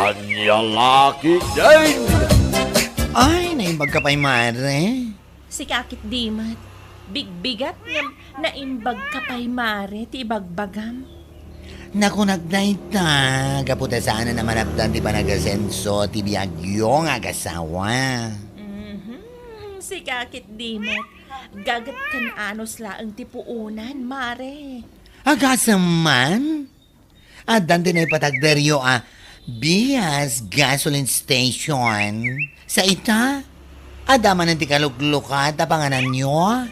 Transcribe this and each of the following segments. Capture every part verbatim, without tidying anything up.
Ania la ketdin? Ay, naimbag ka pay, mare. Sika ketdi met. Bigbigat ngem naimbag ka pay, mare, ti ibagbagam. Nakunak dayta, gapu ta saanen a malapdan ti panagasenso ti biagyo nga agasawa. Mhm, sika ketdi met. Gaget ken anus laeng ti puonan, mare. Agasem man? Addan ti naipatagderyo a Bias Gasoline Station. Sa ita, adda manen ti kaluklukat a pangananyo?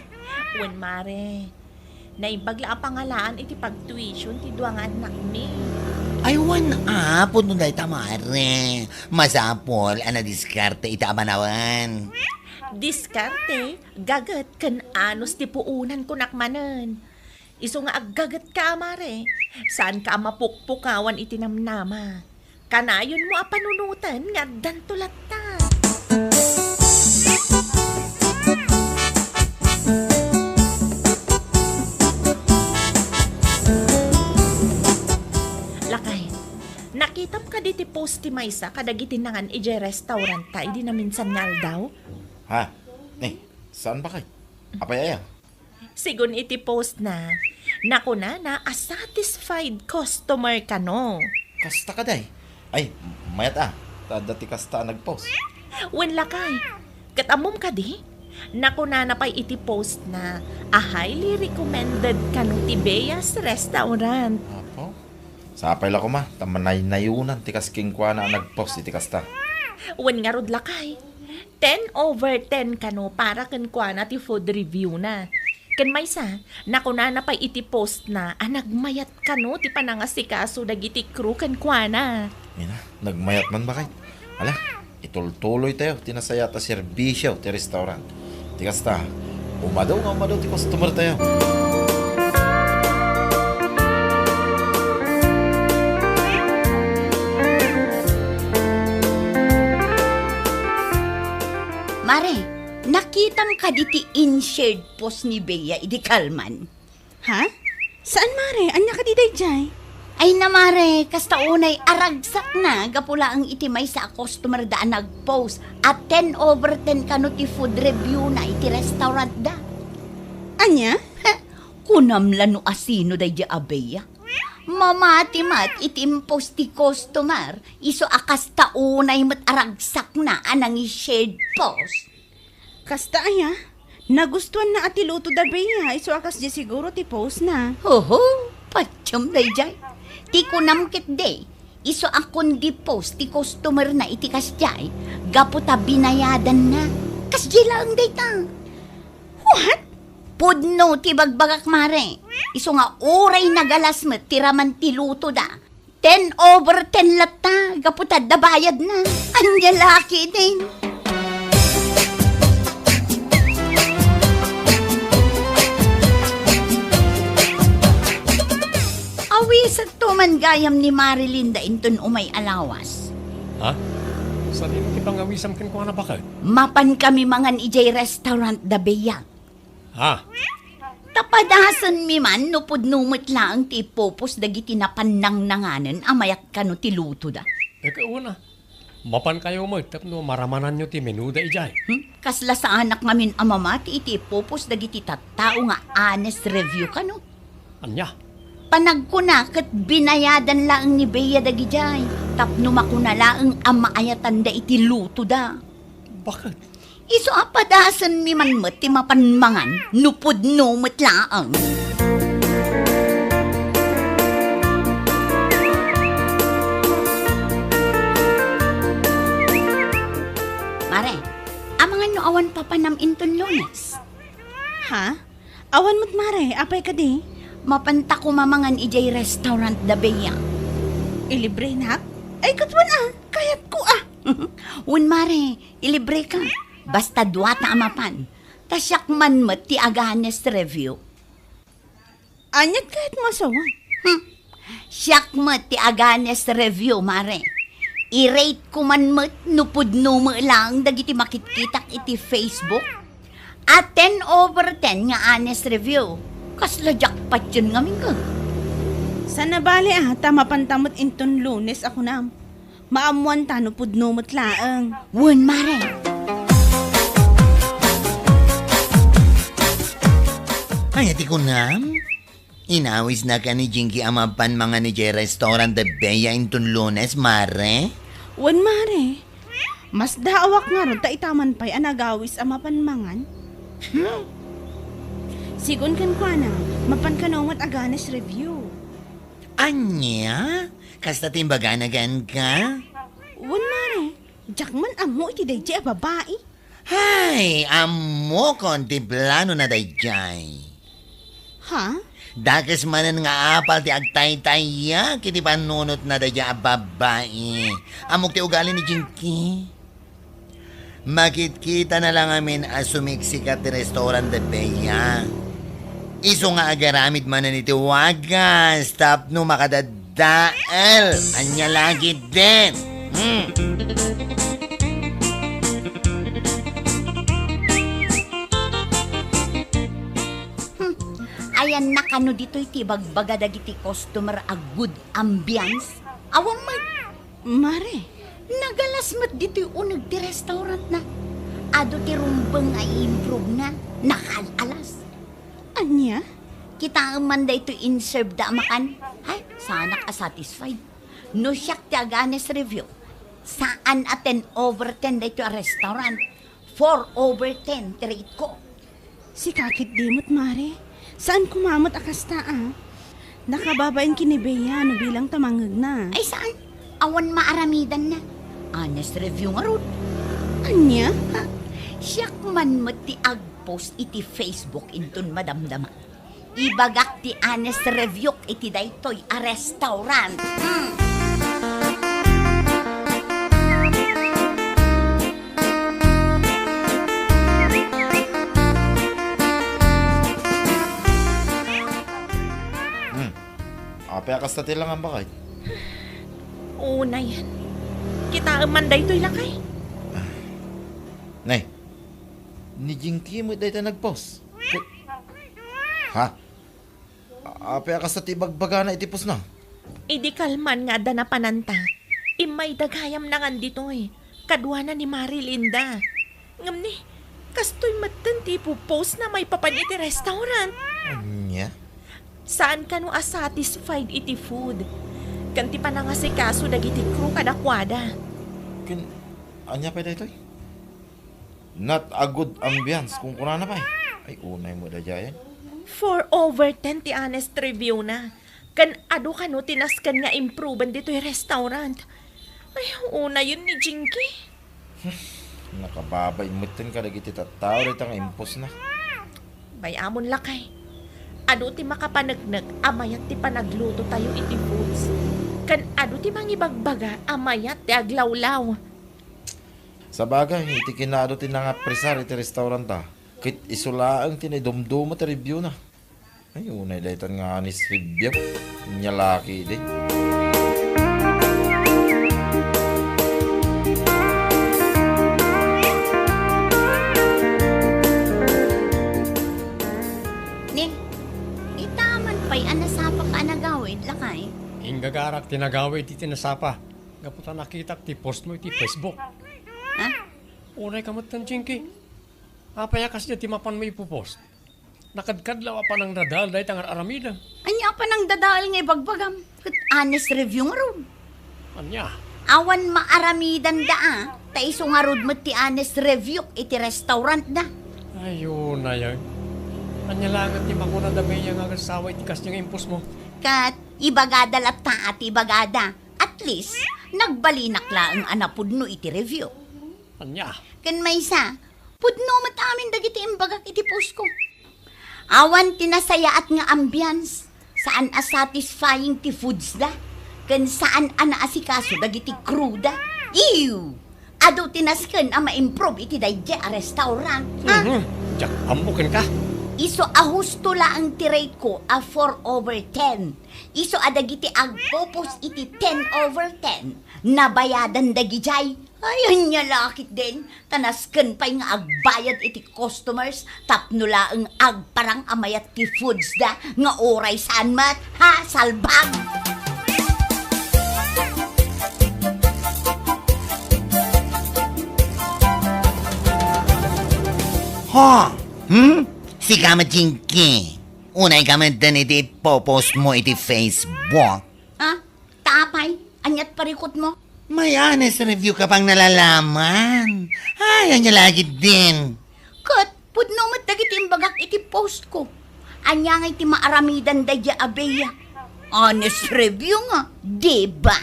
Wen, mare. Naimbag la a pangalaan iti pagtuition ti dua nga annakmi. Ay, wen a, pudno dayta, mare. Masapul a nadiskarte ita a manawen. Diskarte, gaget, ken anus ti puonan, kunak manen. Isu nga aggagetka, mare, saanka a mapukpukawan iti namnama. Kanayonmo a panunoten nga addanto latta. Lakay, nakitam kadi ti post ti maysa kadagiti nangan idiay restaurant ta idi naminsan nga aldaw? Ha? Eh, saan ba kay? Apay aya? Sigun iti post na, nakunana a satisfied customer kano. Kasta kadi? Ay, mayat a, ta adda ti kasta a nagpost. Wen lakay, ket ammom kadi? Nakunana pay iti post na a highly recommended kano ti Bea's Restaurant. Apo? Sapay la koma, ta manaynayonan ti kas kenkuana a nagpost iti kasta. Wen ngarud lakay, ten over ten kano para kenkuana ti food review na. Ken maysa, nakunana pay iti post na a nagmayat kano ti panangasikaso dagiti crew kenkuana. Ina, nagmayat man ba kay? Ala, itultuloytayo ti nasayaat a serbisio ti restaurant. Ti kasta, umadu nga umadu ti customertayo. Mare, nakitam kadi ti in-shared post ni Bea idi kalman? Ha? Saan, mare? Ania kadi daydiay? Ay na, mare, kasta unay aragsakna gapu laeng iti maysa a customer da a nagpost a ten over ten kano ti food review na iti restaurant da. Ania? Kunam la no asino daydiay a Bea. Mamati met iti impost ti customer, isu a kasta unay met aragsakna a nangi-shared post. Kasta aya? Nagustuanna a ti luto da Bea, isu a kasdiay siguro ti post na. Oho, patiem daydiay. Ti kunam ketdi, isu a kundi post ti customer na iti kasdiay, gapu ta binayadanna. Kasdiay laeng dayta. What? Pudno ti bagbagak, mare. Isu nga uray nagalas met ti raman ti luto da. Ten over ten latta, gapu ta adda bayadna. Ania la ketdin? Awisanto man gayam ni Marilyn da inton umay a lawas. Ha? Sadino ti pangawisam kenkuana, baket? Mapan kami mangan idiay restaurant da Bea. Ha? Ta padasenmi man no pudno met laeng ti ipupos dagiti napannangnanganen a mayat kano ti lutoda. Ket wen a, mapankayo met tapno maramananyo ti menuda idiay. Hmm? Kasla saanak ngamin a mamati iti ipupos dagiti tattao nga honest review kano. Ania? Panagkuna ket binayadan laeng ni Bea dagidiay tapno makuna laeng a maayatanda iti lutoda. Baket? Isu a padasenmi man met ti mapan mangan no pudno met laeng. Mare, amangan no awan papanam inton Lunes? Ha? Awan met, mare. Apay kadi? Mapanta koma mangan idiay restaurant da Bea. Ilibrenak? Ay, ket wen a, kayatko a. Wen, mare, ilibreka. Basta duata a mapan. Ta siak man met ti aga-honest review. Aniat kayatmo a sawen? Hmm. Siak met ti aga-honest review, mare. I-rate ko man met no pudno met laeng dagiti makitkitak iti Facebook. A ten over ten nga honest review. Kasla jackpot yen ngamin ka. Saan a bale a, ta mapanta met inton Lunes a kunam. Maammoanta no pudno met laeng. Wen, mare. Ay, iti kunam? Inawisnak a ni Jinky a mapan mangan idiay restaurant da Bea inton Lunes, mare? Wen, mare. Masdaawak ngarud ta itaman pay a nagawis a mapan mangan. Hmm? Sigun kenkuana, mapan kano met aganes review. Ania? Kasta ti imbagana kenka? Wen, mare. Diak man ammo iti daydiay a babai. Hay, ammokon ti planona daydiay. Ha? Dakes manen nga apal ti agtaytayak iti panunotna daydiay a babai. Ammok ti ugali ni Jinky. Makitkitana la ngamin a sumiksikat ti restaurant da Bea. Isu nga agaramid manen iti wagas tapno makadaddael. Ania la ketdin? Hmm. Hmm. Ayanna kano ditoy ti ibagbaga dagiti customer a good ambiance? Awan met. Mare. Nagalas met ditoy uneg ti restaurantna. Adu ti rumbeng a iimprove-na. Nakaal-alas. Ania? Kitaem man daytoy in-serve da a makan. Hay, saanak a satisfied. No siak ti aganes review, saan a ten over ten daytoy a restaurant. Four over ten ti rate ko. Sika ketdi met, mare. Saan koma met a kasta, a? Nakababain ken ni Bea no bilang ta mangngegna. Ay, saan? Awan maaramidanna. Honest review ngarud. Ania? Ha? Siak man met ti agpost iti Facebook inton madamdama. Ibagak ti honest review iti daytoy a restaurant. Hmm. Hmm. Apay a kasta ti langam, baket? Unayen. Kitaem man daytoy, lakay. Ah. Nay, ni Jinky met dayta nagpost. Ket, ha? A-, apay a kasta ti ibagbagana iti postna? Idi kalman nga adda napananta, immayda gayam nangan ditoy, kaduana ni Mari Linda. Ngem ni, kastoy metten ti ipupostna maipapan iti restaurant. Ania? Saan kano a satisfied iti food ken ti panangasikaso dagiti crew kadakuada. Ken, ania pay daytoy? Not a good ambiance, kunkunana pay. Ay, unay met daydiayen. Four over ten ti honest review-na. Ken adu kano ti nasken nga improven ditoy restaurant. Ay, unayen ni Jinky. Hmm, nakababain metten kadagiti tattao dayta nga impostna. Bay-amon, lakay. Adu ti makapaneknek a mayat ti panaglutotayo iti foods. Ken adu ti mangibagbaga a mayat ti aglawlaw. Sabagay, iti kinaadu ti nangapresar iti restauranta, ket isu laeng ti naidumduma ti review-na. Ay, unay daytan nga honest review. Ania la ketdi. Ni, itaman pay a nasapaka a nagawid, lakay? Inggagarak ti nagawid iti nasapa. Gapu ta nakitak ti post mo iti Facebook. Ha? Unay ka met, Jinky. Apay a kasdiay ti mapan mo ipopost? Nakadkadlaw a panangdadael dayta nga ar-aramidem. Ania a panangdadael nga ibagbagam? Ket honest review ngarud. Ania? Awan maaramidanda a, ta isu ngarud met ti honest review iti restaurantda. Ay, unay, ay. Ania laengen ti makuna da Bea nga agassawa iti kasdiay nga impost mo? Ket ibagada latta a ti ibagada. At least, nagbalinak laeng a napudno iti review. Ania? Ken maysa, pudno met amin dagiti imbagak iti postko. Awan ti nasayaat nga ambiance, saan a satisfying ti foodsda, ken saan a naasikaso dagiti crewda. Ew! Adu ti nasken a ma-improve iti daydiay a restaurant, ha? Mhm. Diak ammo kenka. Isu a husto laeng ti rate ko a four over ten. Isu a dagiti agpupos iti ten over ten, nabayadan dagidiay. Ay, ania la ketdin, ta nasken pay nga agbayad iti customers tapno laeng agparang a mayat ti foodsda nga uray saan met, ha, salbag! Ho! Hmm? Sika met, Jinky. Unay ka met den iti ipopost mo iti Facebook. Ah, ta apay? Ania't parikutmo? May honest review ka pang nalalaman. Ay, ania la ketdin. Ket pudno met dagiti imbagak iti post ko. Ania ngay ti maaramidan daydiay a Bea? Honest review nga, di ba?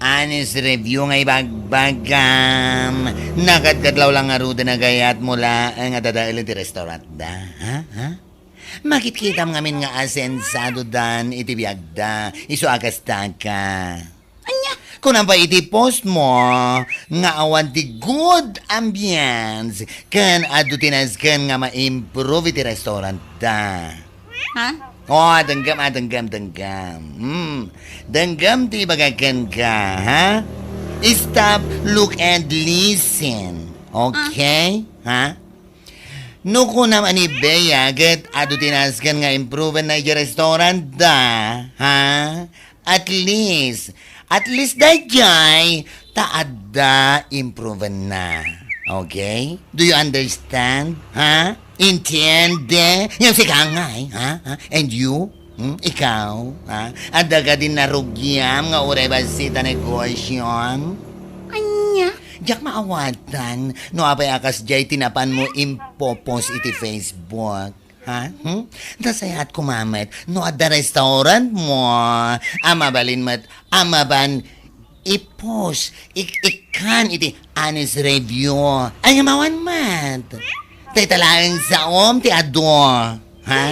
Honest review nga ibagbagam. Nakadkadlaw lang ngaruden a gayatmo laeng a dadaelen ti restaurantda. Ha? Ha? Makitkitam ngamin nga asensadodan iti biagda. Isu a kasta ka. Ania? Kunam pay iti post mo nga awan ti good ambience ken adu ti nasken nga ma-improve iti restaurantda. Ha? Oh, denggem, ah, denggem, denggem. Hmm. Denggem ti ibagak kenka, ha? Stop, look, and listen. Okay? Ha? No kunam a ni Bea ket adu ti nasken nga improvenna iti restaurantda, ha? At least, at least daydiay ta adda improvenna. Okay? Do you understand? Ha? Entiende? Ngem sika ngay, ha? Ha? And you? Hmm? Ikaw? Ha? Adda kadin narugiam nga uray bassit a negosyom? Ania? Diak maawatan no apay a kasdiay ti napanmo impopost iti Facebook. Ha? Hmm? Nasayaat koma met no adda restaurantmo a mabalin met a mapan i-post, ik-, ikkan iti honest review. Ay, nga mawan met. Dayta laeng saom ti adu. Ha?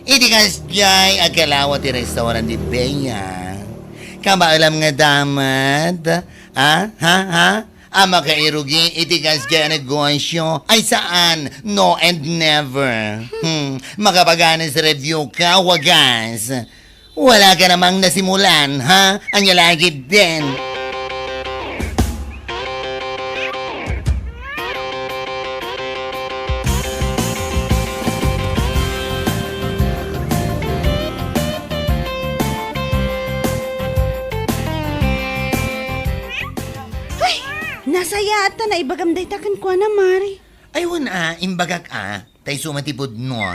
Iti kasdiay, agkalawa ti restaurant ni Bea. Kabaelam nga damat. Ha? Ha? Ha? A makairugi iti kasdiay a negosyo. Ay, saan. No and never. Hmm. Makapag-honest review ka, wagas. Wala ka namang nasimulan, ha? Ania la ketdin? Ay, nasayaat ta naibagam dayta kenkuana, Mari. Ay, wen a, imbagak a. Ta isu met ti pudno.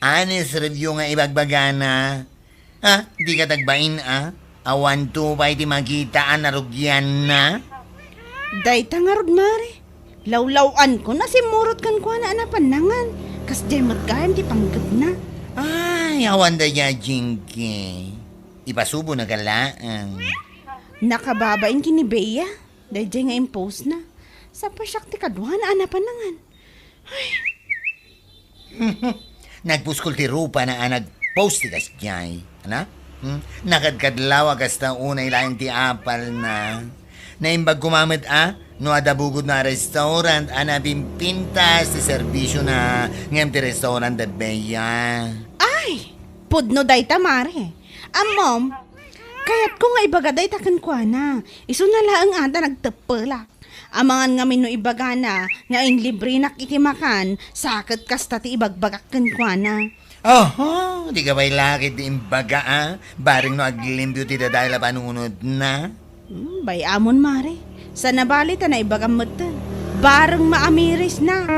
Honest review nga ibagbagana. Ha? Dika nagbain a? Awanto pay ti makita a narugianna? Dayta ngarud, Mari. Lawlaw-anko, nasimmurot kenkuana a napan nangan. Kasdiay met gayam ti panggepna. Ay, awan daydiay, Jinky. Ipasubonaka laeng. Nakababain ken ni Bea. Daydiay nga impostna. Sapay siak ti kaduana a napan nangan. Nagpuskol ti rupana a nagpost ti kasdiay. Ana? Hmm? Nakadkadlaw a kasta unay laeng ti apalna. Naimbag koma met a no adda bukodna a restaurant a napimpintas ti serbisiona ngem ti restaurant da Bea. Ay! Pudno dayta, Mari. Ammom, kayatko nga ibaga dayta kenkuana. Isuna laeng a ta nagteppelak. Amangan ngamin no ibagana nga inlibrenak iti makan, sa ket kasta ti ibagbagak kenkuana. Oho, dika pay la ketdi imbaga a, bareng no aglimpio ti dadael a panunotna. Hmm, bay-amon, Mari. Saan a bale ta naibagam metten. Bareng maamirisna.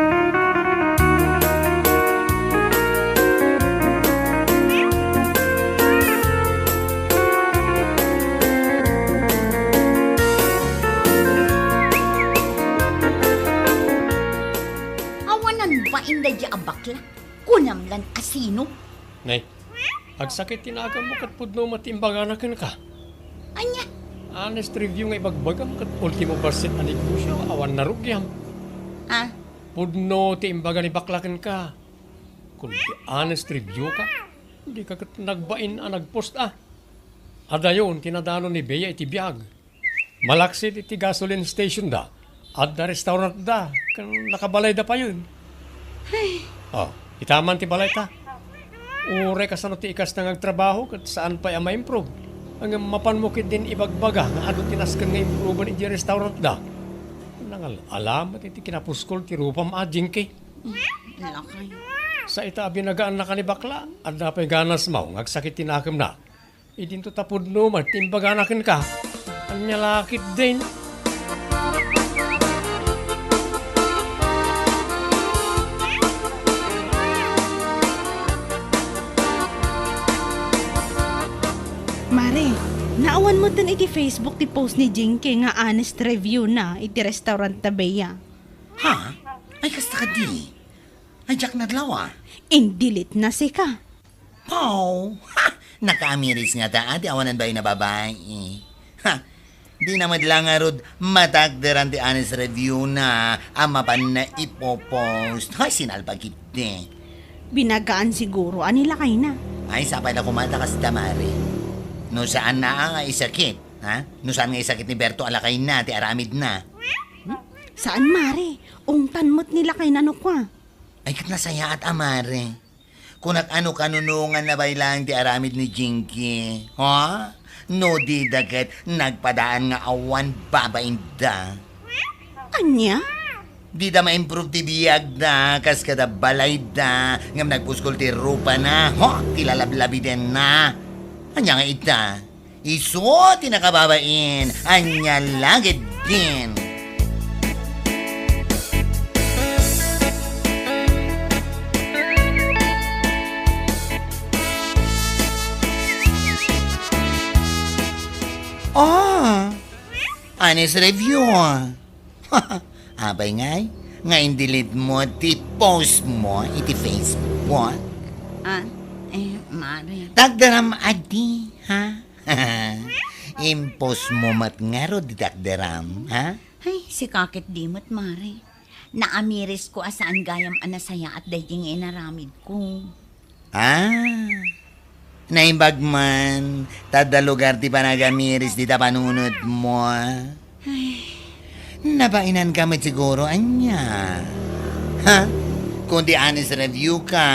Awanan bain daydiay a bakla? Kunam lan a sino? Nay, agsakit ti nakemmo ket pudno met ti imbagana kenka. Ania? Honest review nga ibagbagam ket ultimo bassit a negosyo, awan narugiam. Ah? Pudno ti imbaga ni bakla kenka. Kun ti honest review ka, dika ket nagbain a nagpost a. Adayon ti nadanon ni Bea iti biag. Malaksid iti gasoline station da, adda restaurant da, ken nakabalay da payen. Ay. Oh, itaman ti balay ta. Uray kasano ti ikasta nga agtrabaho ket saan pay a ma-improve. Ngem mapanmo ketdin ibagbaga nga adu ti nasken nga improven iti restaurant da. Nangal-ala met iti kinapuskol ti rupam a, Jinky. Lakay. Sa ita a binagaannaka ni bakla, adda pay ganasmo nga agsakit ti nakemna. Idinto ta pudno met ti imbagana kenka. Ania la ketdin? Mare, naawan metten iti Facebook ti post ni Jinky nga honest review na iti restaurant ta Bea. Ha? Ay, kasta kadi? Ay, diak nadlaw, ah. In-delete na sika. Aw, ha! Nakaamiris ngata, ah, ti awanan bayo a babai. Ha! Dina met la ngarud matakderan ti honest review na a mapanna ipopost. Hay, sinalpag iti. Binagaan siguro a ni lakayna. Ay, sapay la koma ta kasta, mare. No saan na nga isakit, ha? No saan nga isakit ni Berto a lakayna ti aramidna. Hmm? Saan, mare? Ungtan met ni lakayna no kua. Ay, ket nasayaat a, mare. Kunak, ano kanunongan na bay laeng ti aramid ni Jinky, ha? No dida ket nagpadaan nga awan babainda. Ania? Dida ma-improve ti biagda, kas kada balayda, ngem nagpuskol ti rupana, ho, ti lalablabidenna. Ania nga ita? Isu ti nakababain, ania la ketdin? Ah, honest review. Apay ngay, nga in-delete mo ti post mo iti Facebook? Ah, eh, mare. Takderam adi, ha? Impost mo met ngarud ti takderam, ha? Ay, sika ket di met, mare. Naamirisko a saan gayam a nasayaat daydi nga inaramidko. Ah, naimbag man, ta adda lugar ti panagamiris dita panunot mo. Ay. Nabainan ka met siguro, ania? Ha? Kung di honest review ka,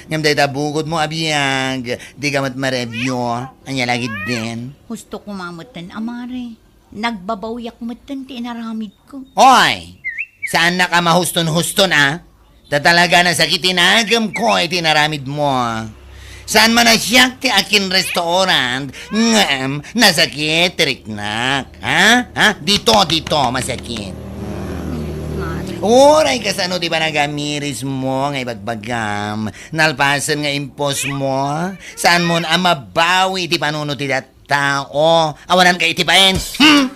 ngem dayta bukod mo a biag, di ka met ma-review, ania la ketdin? Husto koma metten, a mare. Nagbabawiak metten ti inaramidko. Oy! Saannak a mahuston-huston, a? Ta talaga nasakit ti nagem ko iti inaramid mo. Saan man a siak ti akin restaurant, ngem nasakit ti riknak. Ha? Ha? Dito, dito, masakit. Hmm. Mare. Uray kasano ti panagamiris mo nga ibagbagam. Nalpasen nga impos mo, saan mo a mabawi iti panunot ti dat-, tao. Awanan ka iti bain. Hmm?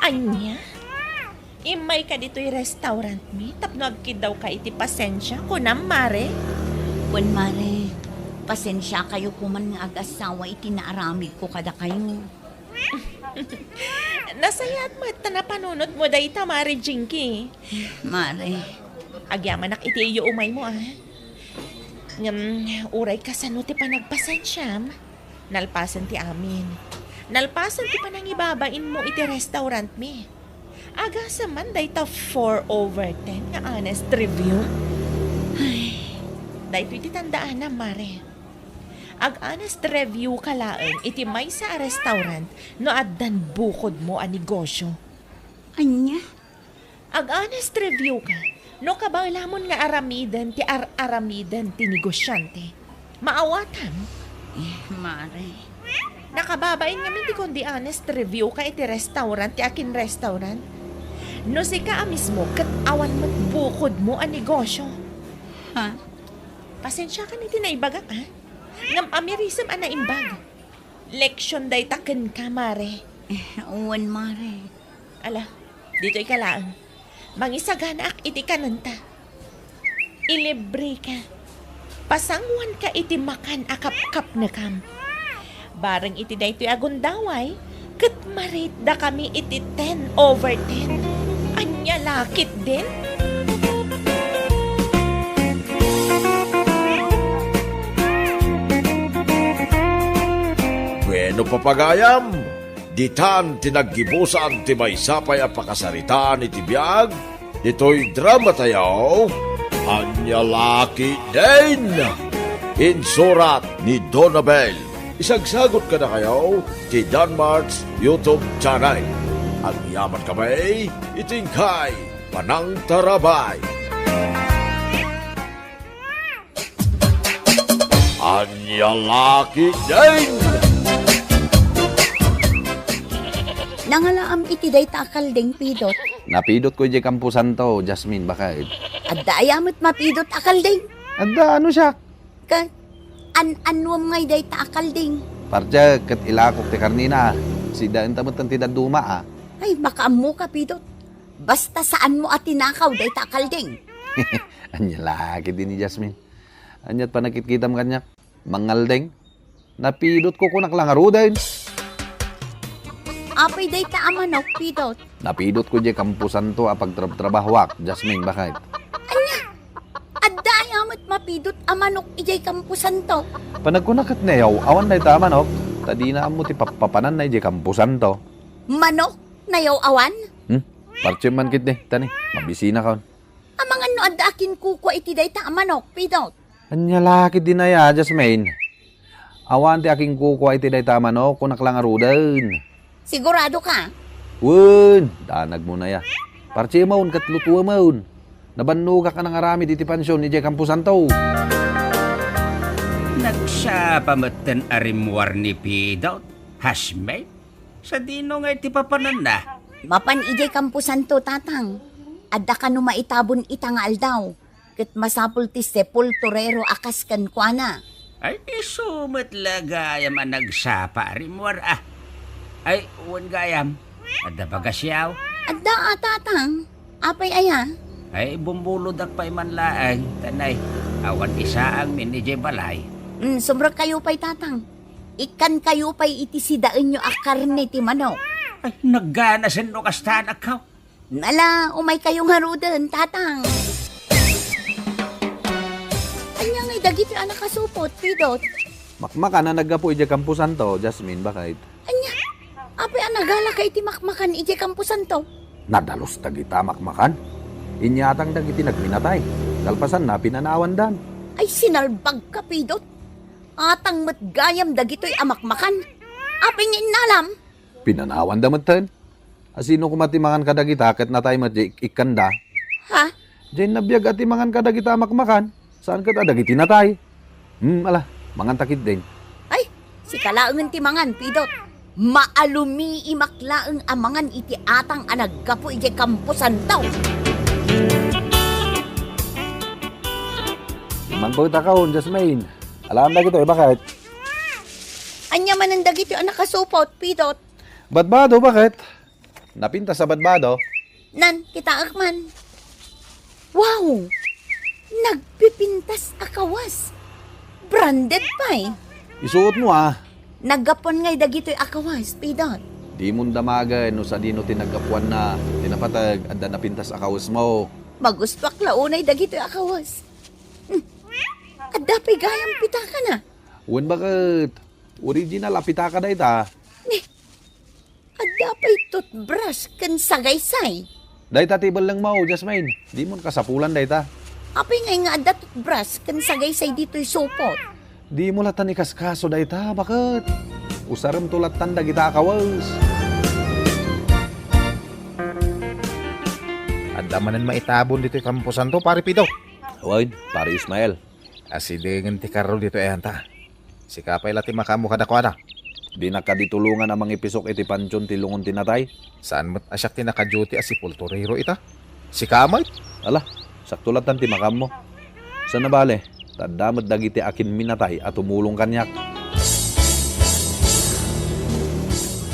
Ania? Immay ka ditoy restaurant mi tapno agkiddaw ka iti pasensia, kunam, mare? Wen, mare. Pasensia kayo koman nga agasawa iti naaramid ko kadakayo. Nasayaat met ta napanunot mo dayta, Mare Jinky. Mare. Agyamanak iti iyo umaymo, a. Ngem, uray kasano ti panagpasensiam, nalpasen ti amin. Nalpasen ti panangibabainmo iti restaurant mi. Agasem man dayta four over ten nga honest review. Ay. Daytoy ti tandaanam, Mare. Ag-honest review ka laeng iti maysa a restaurant no addan bukodmo a negosyo. Ania? Ag-honest review ka no kabaelamon nga aramiden ti ar-aramiden ti negosyante. Maawatam? Eh, Mare. Nakababain ngamin ti kundi honest review ka iti restaurant ti akin restaurant. No sika a mismo ket awan met bukodmo a negosyo. Ha? Pasensiakan iti naibagak, a? Ngem amirisem a naimbag. Leksion dayta kenka, Mare. Eh, wen, Mare. Ala, ditoy ka laeng. Mangisaganaak iti kanenta. Ilibreka. Pasanguanka iti makan a kapkapnekam. Bareng iti daytoy a gundaway, ket ma-rate-dakami iti ten over ten. Ania la ketdin? Bueno, papagayam, ditan ti naggibusan ti maysa pay a pakasaritaan iti biag ditoy dramatayo, Ania la ketdin? Insurat ni Donabel. Isagsagut kadakayo ti Danmart's YouTube channel. Agyaman kami iti inkay panangtarabay. Ania la ketdin? Nangalaam iti dayta a kalding pidot, Napidotko idiay kamposanto, Jasmine, baket. Adda aya met mapidot a kalding? Adda, no siak? Ket an-annuem ngay dayta a kalding? Pardiak ket ilakok ti karnina. Sidaenta met ti dadduma, a. Ay, makaammoka, Pidot. Basta saanmo a tinakaw dayta a kalding. Ania la ketdi ni Jasmine? Aniat panagkitkitam kaniak? Mangalding? Napidotko, kunak la ngaruden. Apay dayta a manok, Pidot? Napidotko idiay kamposanto a pagtrabtrabahoak, Jasmine, baket. Ania? Adda aya met mapidot a manok idiay kamposanto? Panagkunak ket nayaw-awan dayta a manok, ta dina ammo ti pappapananna idiay kamposanto. Manok? Nayaw-awan? Hmm? Partsiem man ketdi, tani, mabisinakon. Amangan no adda a kinkukua iti dayta a manok, Pidot. Ania la ketdin aya, Jasmine? Awan ti a kinkukua iti dayta a manok, kunak la ngaruden. Siguradoka? Wen, danagmon aya. Partsiemon ket lutuemon. Nabannogak a nangaramid iti pansion idiay kamposanto. Nagsapa metten a rimmuar ni Pidot, Jasmine. Sadino ngay ti papananna? Mapan idiay kamposanto, Tatang. Adda kano maitabon ita nga aldaw, ket masapul ti sepulturero a kas kenkuana. Ay, isu met la gayam a nagsapa a rimmuar, a. Ay, wen gayam, adda bagas yaw? Adda a, Tatang. Apay aya? Ay, bumbulodak pay man laeng, ta nay, awan isaangmin idiay balay. Mm, sumrekkayo pay, Tatang. Ikkankayo pay iti sidaenyo a karne ti manok. Ay, nagganasen no kasta, anak, haw. Nala, umaykayo ngaruden, Tatang. Ania ngay dagiti a nakasupot, Pidot? Makmakan a naggapu idiay kamposanto, Jasmine, baket. Ania? Apay a nagalaka iti makmakan idiay kamposanto? Nadalus dagita a makmakan. Inyatang dagiti nagminatay. Kalpasanna, pinanawandan. Ay, sinalbagka, Pidot. Atang met gayam dagitoy a makmakan. Apay nga innalam? Pinanawanda metten. A sino koma ti mangan kadagita ket natay met diay ik-ikkanda? Ha? Diay nabiag a ti mangan kadagita a makmakan. Saan ket a dagiti natay. Hmm, ala, manganta ketdin. Ay, sika laengen ti mangan, Pidot. Maalumiimak laeng a mangan iti atang a naggapu idiay kamposanto. Mangpet a kaon, Jasmine. Alaam dagitoy, baket? Ania manen dagitoy a nakasupot, Pidot? Badbado, baket? Napintas a badbado. Nan, kitaek man. Wow! Nagpipintas a kawas. Branded pay. Isuotmo, a. Naggapuan ngay dagitoy a kawas, Pidot? Dimon damagen no sadino ti naggapuanna. Ti napateg, adda napintas a kawasmo. Magustuak la unay dagitoy a kawas. Hmm. Adda pay gayam pitakana. Wen, baket? Original a pitaka dayta. Ni, adda pay toothbrush ken sagaysay. Dayta ti bellengmo, Jasmine. Dimon kasapulan dayta. Apay ngay nga adda toothbrush ken sagaysay ditoy supot? Dimo latta ni kaskaso dayta, baket? Usaremto lattan dagita a kawes. Adda manen maitabon ditoy kamposanto, Pare Pido. Wen, Pare Ismael. Asidengen ti karro ditoy ayanta. Sika pay la ti makaammo kadakuada. Dinak kadi tulongan a mangipisok iti pantion ti lungon ti natay? Saan met a siak ti nakaduty a sepulturero ita? Sika met? Ala, sakto lattan ti makaammo. Sana bale, ta adda met dagiti akin minatay a tumulong kaniak.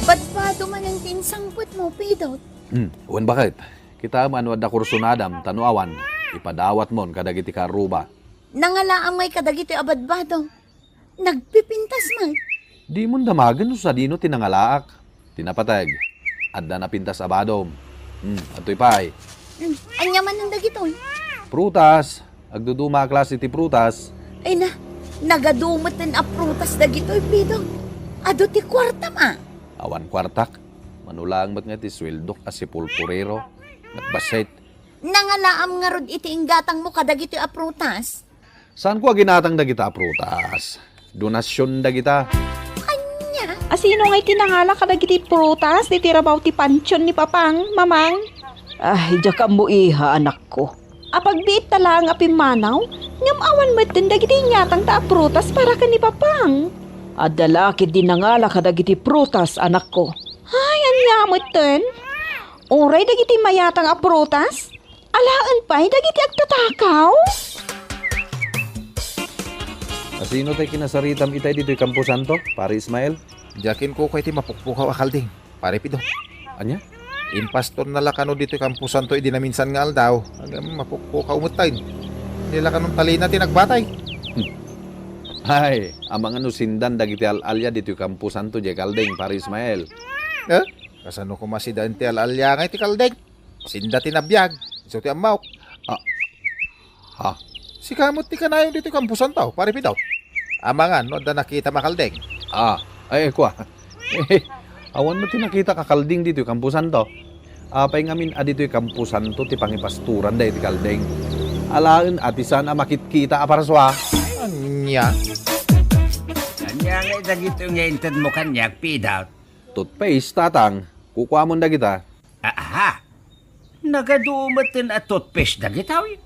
Badbado manen ti insangpetmo, Pidot. Hmm, wen baket? Kitaem a no adda kursunadam, ta no awan, ipadawatmon kadagiti kaarruba. Nangalaam ngay kadagitoy a badbado? Nagpipintas met? Dimon damagen no sadino ti nangalaak. Ti napateg, adda napintas a badom. Hmm, adtoy pay. Hmm, ania manen dagitoy? Prutas. Agduduma a klase ti prutas. Ay na, nagadu meten a prutas dagitoy, Pidot. Adu ti kuartam a. Awan kuartak. Mano laeng met nga ti sueldok a sepulturero. Nagbassit. Nangalaam ngarud iti inggatangmo kadagitoy a prutas? Saanko a ginatang dagita a prutas. Donasion dagita. Ania? A sino ngay ti nangala kadagiti prutas iti rabaw ti pantion ni Papang, Mamang? Ay, diak ammo, iha, anakko. Apagbiitta laeng a pimmanaw, ngem awan metten dagiti inyatangta a prutas para ken ni Papang. Adda la ketdi nangala kadagiti prutas, anakko. Ay, ania metten? Uray dagiti mayatang a prutas? Alaen pay dagiti agtatakaw? Asino tay kinasaritam itay ditoy kamposanto, Pare Ismael? Diak inkukuay ti mapukpukaw a kalding, Pare Pido. Ania? Impastonna la kano ditoy kamposanto idi naminsan nga aldaw. Ngem mapukpukaw metten. Di la kanon talina ti nagbatay. Hmm. Ay, amangan no sindan dagiti al-alia ditoy kamposanto, diay kalding, Pare Ismael. Eh? Kasano koma sindan ti al-alia nga iti kalding? Sinda ti nabiag, isu ti ammok. Ah. Ha? Sika met ti kanayon ditoy kamposanto, Pare Pidot. Amangan no adda nakitam a kalding. Ah, ay, kua. Eh, awan met ti nakitak a kalding ditoy kamposanto. Apay ngamin a ditoy kamposanto ti pangipastoran daytoy kalding? Alaen a ti saan a makitkita a parsua. Ania? Ania nga dagitoy nga intedmo kaniak, Pidot? Toothpaste, Tatang. Kukuamon dagita. Aha! Nagadu metten a toothpaste dagitoy.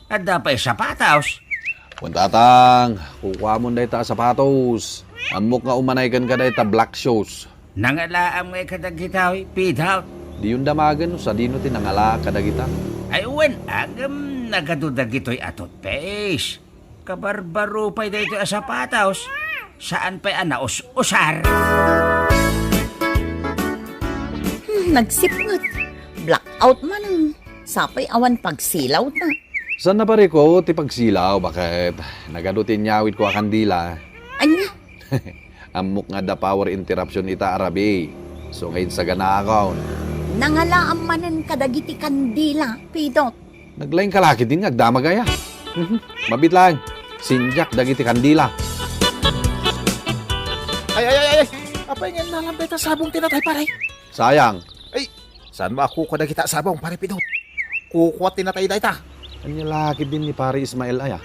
Adda pay sapatos. Wen, Tatang, kukuamon dayta a sapatos. Ammok nga umanay kenka dayta black shoes. Nangalaam ngay kadagitoy, Pidot? Diyon damagen no sadino ti nangalaak kadagita. Ay, wen, ngem nagadu dagitoy a toothpaste. Kabarbaro pay daytoy a sapatos. Saan pay a naus-usar. Hmm, nagsipnget. Blackout manen. Sapay awan pagsilawta. Saan a, Pare ko, ti pagsilaw, baket? Nagadu ti inyawidko a kandila. Ania? Ammok nga adda power interruption ita a rabii. So nga insaganaakon. Nangalaam manen kadagiti kandila, Pidot. Naglaingka la ketdin nga agdamag aya. Mhm. Mabiit laeng. Sindiak dagiti kandila. Ay, ay, ay, ay! Apay nga innalam dayta sabong ti natay, pare? Sayang. Ay, saan mo a kukua dagita a sabong, Pare Pidot? Kukua ti natay dayta. Ania la ketdin ni Pare Ismael aya?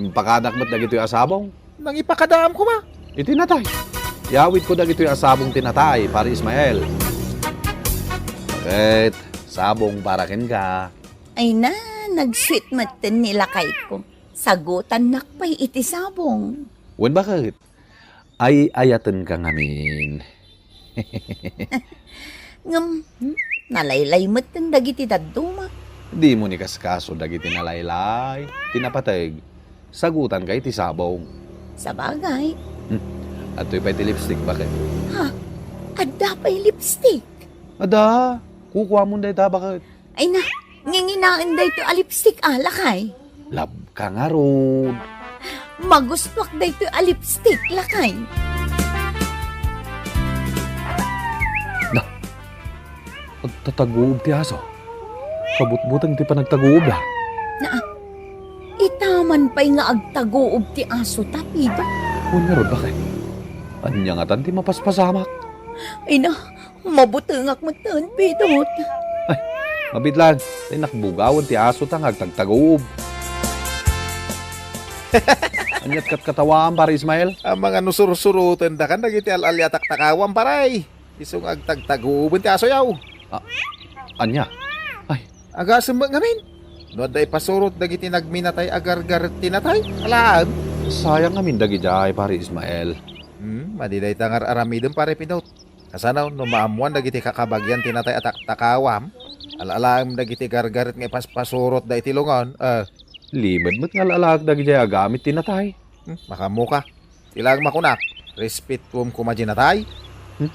Impakadak met dagitoy a sabong. Nangipakadaam koma. Iti natay. Yawidko dagitoy a sabong ti natay, Pare Ismael. Ket sabong para kenka. Ay na, nagsuet metten ni lakayko. Sagutannak pay iti sabong. Wen, baket? Ay-ayatenka ngamin. Ngem, hmm, nalaylay metten dagiti dadduma. Dimo inkaskaso dagiti nalaylay, ti napateg. Sagutanka iti sabong. Sabagay. Hmm. Adtoy pay ti lipstick, baket? Ha? Adda pay lipstick? Adda. Kukuamon dayta, baket? Ay na, nginginaen daytoy a lipstick, a, lakay. Labka ngarud. Magustuak daytoy a lipstick, lakay. Na, agtataguob ti aso. Kabutbuteng ti panagtaguobda. Naa, ita man pay nga agtaguob ti aso, Tapido. Wen ngarud, baket? Ania ngatan ti mapaspasamak? Ay na, mabutengak metten, Pidot. Ay, mabiit laeng. Tay nakbugawen ti asota nga agtagtaguob. Ania't katkatawaam, Pare Ismael? Amangan no sursurotendakan dagiti al-alia a taktakawam, pare. Isu nga agtagtaguoben ti asoyo. Ah, ania? Ay. Agasem met ngamin. No adda ipasurot dagiti nagminatay a gargaret ti natay, alaem. Sayang ngamin dagidiay, Pare Ismael. Hmm, madi dayta nga ar-aramidem, Pare Pidot. Kasano no maammoan dagiti kakabagian ti natay a taktakawam? Al-alaem dagiti gargaret nga ipaspasurotda iti lungon, eh. Limed met nga al-alaek dagidiay agamit ti natay. Hmm, makaammoka. Ti laeng makunak, respetuem koma diay natay. Hmm?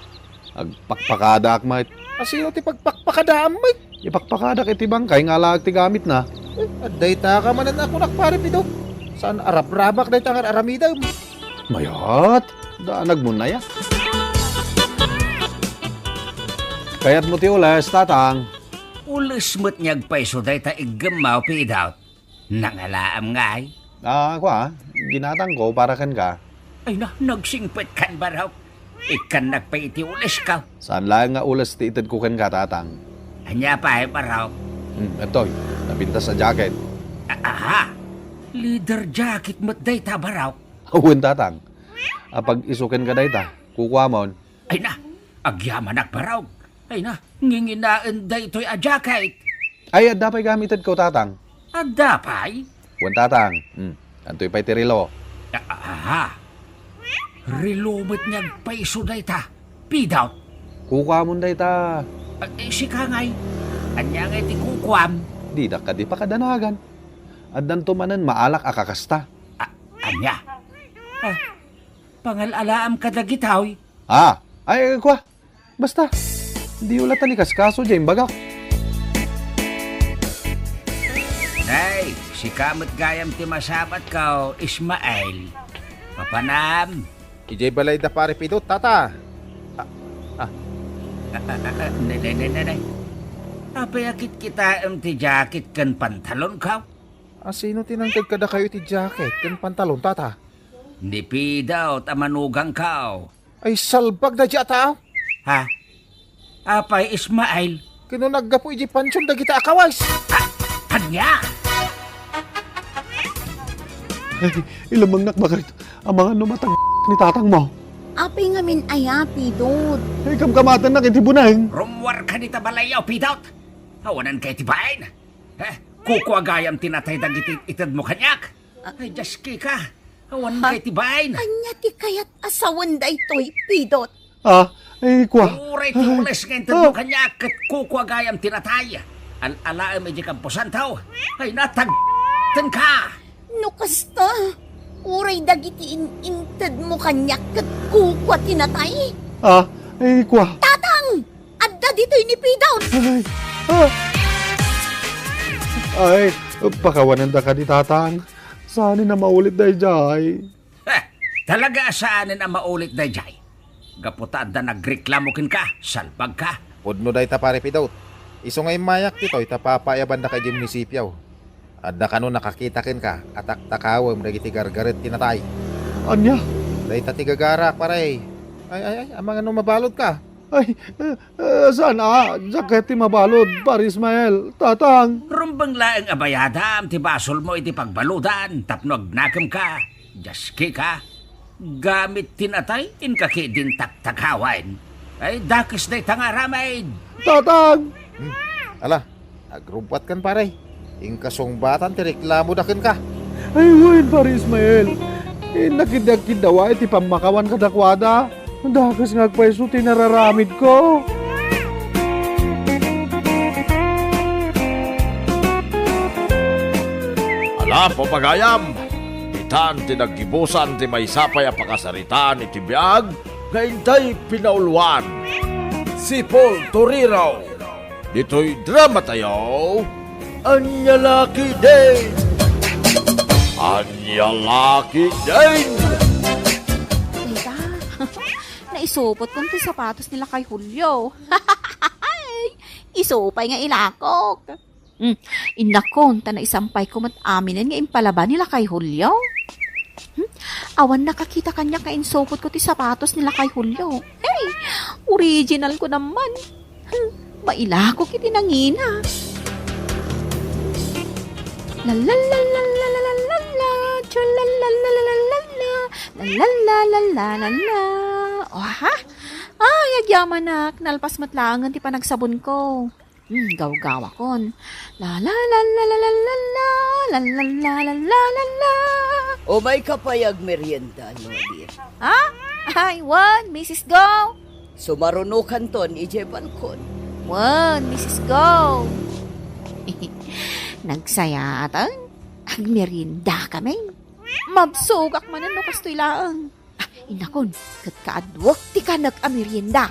Agpakpakadaak met. Asino ti pagpakpakadaam met? Ipakpakadak iti bangkay nga alaek ti gamitna. Eh, adda ita ka manen a kunak, Pare Pidot. Saan a rabrabak dayta nga ar-aramidem? Mayat, daanagmon aya. Kayatmo ti ules, Tatang? Ules met nga agpayso dayta iggemmo, Pidot. Nangalaam ngay? Ah, kua, ginatangko para kenka. Ay na, nagsingpetkan, barok. Ikkannak pay iti ulesko. Saan laeng nga ules ti itedko kenka, Tatang? Ania pay, barok? Hmm, adtoy, napintas a jacket. A-, aha! Leather jacket met dayta, barok. Wen, Tatang. Apag-isu kenka dayta, kukuamon. Ay na, agyamanak, barok. Ay na, nginginaen daytoy a jacket. Ay, adda pay gamitedko, Tatang. Adda pay? Wen, Tatang. Hmm, adtoy pay ti relo. A-, aha. Relo met nga agpayso dayta. Pidot. Kukuamon dayta. Ag-, eh, sika ngay, ania ngay ti kukuam? Didak kadi pakadanagan. Addanto manen maalak a kakasta. A-, ania? Ah, pangal-alaam kadagitoy? Ah, ay, kua. Basta, diyo latta ni kaskaso diay imbagak. Nay, sika met gayam ti masabatko, Ismael. Papanam? Idiay balay da Pare Pidot, tata. Ah, ah. Ah, ah, ah, ah, ne, ne, ne, ne, ne. Apay a kitkitaem ti jacket ken pantalonko? A sino ti nangted kadakayo iti jacket ken pantalon, tata? Ni Pidot a manugangko. Ay, salbag daydiay a tao. Ha? Apay, Ismael? Ken no naggapu idiay pansion dagita a kawes. Ah, ania? Ay, ilamangnak baket. Amangan no matag ni tatangmo. Apay ngamin aya, Pidot? Ay, kamkamatennak iti buneng. Rummuarka dita balayyo, Pidot. Awananka iti bain. Eh, kukua gayam ti natay dagiti itedmo kaniak. Ay, Dios, kika. Awanka iti bain. Ania ti kayat a sawen daytoy, Pidot? Ah, ay, kua. Uray ti ules nga intedmo kaniak ket kukua gayam ti natay. Al-alaem iti kamposanto. Ay, natagtenka. No kasta, uray dagiti in-, intedmo kaniak ket kukua ti natay. Ah, ay, kua. Tatang! Adda ditoy ni Pidot! Ay, ah. Ay, pakawanenda kadi, tatang. Saanen a maulit daydiay. Eh, talaga a saanen a maulit daydiay. Gapu ta adda nagreklamo kenka, salbagka. Pudno dayta, Pare Pidot. Isu nga immayak ditoy ta papaayabandaka idiay munisipio. Adda kano nakakita kenka a taktakawem dagiti gargaret ti natay. Ania? Dayta ti gagarak, pare. Ay, ay, ay, amangan no mabaludka. Ay, eh, eh, saan a, diak kayat ti mabalud, Pare Ismael, tatang. Rumbeng laeng a bayadam ti basolmo iti pagbaludan tapno agnakemka. Dios, kika, gamit ti natay inka ketdin taktakawen. Ay, dakes dayta nga aramid. Tatang! Hmm. Ala, agrubbuatkan, pare. Inka sungbatan ti reklamoda kenka. Ay, wen, Pare Ismael. Innak idi agkiddawa iti pammakawan kadakuada. Dakes nga agpayso ti nararamidko. Ala, papagayam! Itan ti naggibusan ti maysa pay a pakasaritaan iti biag nga intay pinauluan. Sipol Torero. Ditoy drama tayo, Ania La Ketdin! Ania La Ketdin! Tita, naisupotkon ti sapatos ni Lakay Julio. Isu pay nga ilakok. Hmm, innakon, ta naisampayko met aminen nga impalaba ni Lakay Julio. Hmm, awan nakakita kaniak nga insupotko ti sapatos ni Lakay Julio. Hey, original ko naman. Hmm, mailakok iti nangina. La la la la la la la la la, tra la la la la la la la, la la la la la la la. Oha? Ay, agyamanak, nalpas met laengen ti panagsabonko. Hmm, gawgawakon. La, la, la, la, la, la, la, la, la, la, la, la, la, la, la. Umayka pay agmerienda, Lolit. Ha? Ay, wen, Misis Go. Sumarunokanton idiay balkon. Wen, Misis Go. Nagsayaten. Agmerienda kami. Mabsogak manen no kastoy laeng. Ah, inakon, ket kaaduek ti kanek a merienda.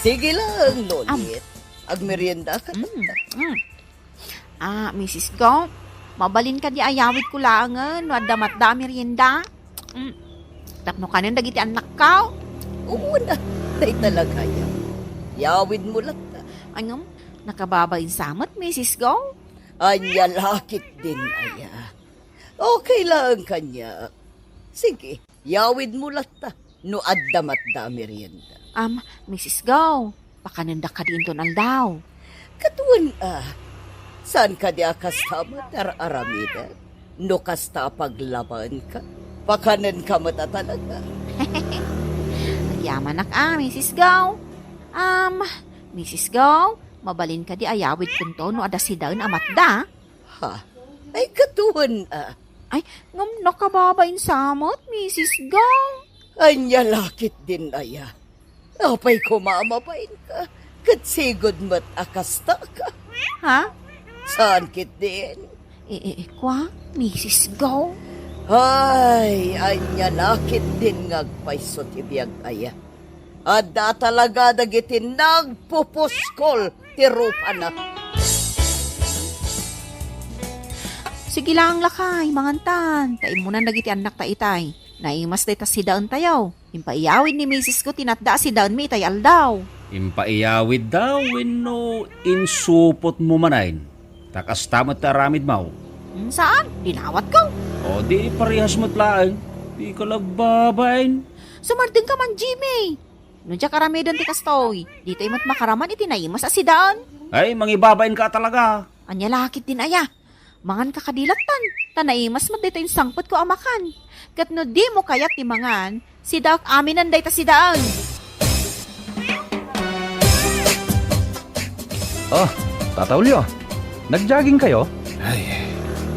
Sige laeng, Lolit. Am. Agmerienda ka. Mm, mm. Ah, Misis Go, mabalin kadi a yawidko laengen no adda matda a merienda? Mm. Tapno kanen dagiti annakko? Uuna, dayta la gayam. Yawidmo latta. Ay ngem, nakababain sa met, Misis Go. Ania la ketdin aya? Okay laeng kaniak. Sige, yawidmo latta no adda matda a merienda. Am, Misis Go, pakanenda kadi inton aldaw? Ket wen a, saan kadi a kasta met ar-aramidek? No kasta a paglabanka, pakanenka met a talaga. Agyamanak a, Misis Go. Am, Misis Go, mabalin kadi a yawidkonto no adda sidaen a matda? Ha? Ay, ket wen a. Ay, ngem nakababain sa met, Misis Go. Ania la ketdin aya? Apay koma a mabainka, ket sigud met a kastaka. Ha? Saan ketdin? E, e, e, kua, Misis Go? Ay, ania la ketdin nga agpayso ti biag aya? Adda talaga dagiti nagpupuskol ti rupana. Sige lang, lakay, mangantan. Ta immunan dagiti annakta itay. Naimas dayta sidaentayo. Impaiyawid ni Misis Go ti natda a sidaenmi itay aldaw. Impaiyawidda wenno insupotmo manen? Ta kasta met ti aramidmo. Hmm, saan? Dinawatko. O di parehas met laeng. Dika la agbabain. Sumardengka man, Jimmy. No diak aramiden ti kastoy, ditoy met makaraman iti naimas a sidaen. Ay, mangibabainka talaga. Ania la ketdin aya? Manganka kadi lattan, ta naimas met daytoy insangpetko a makan. Ket no dimo kayat ti mangan, sidaek aminen dayta sidaen. Oh, Tata Julio, nag-jogging kayo? Ay,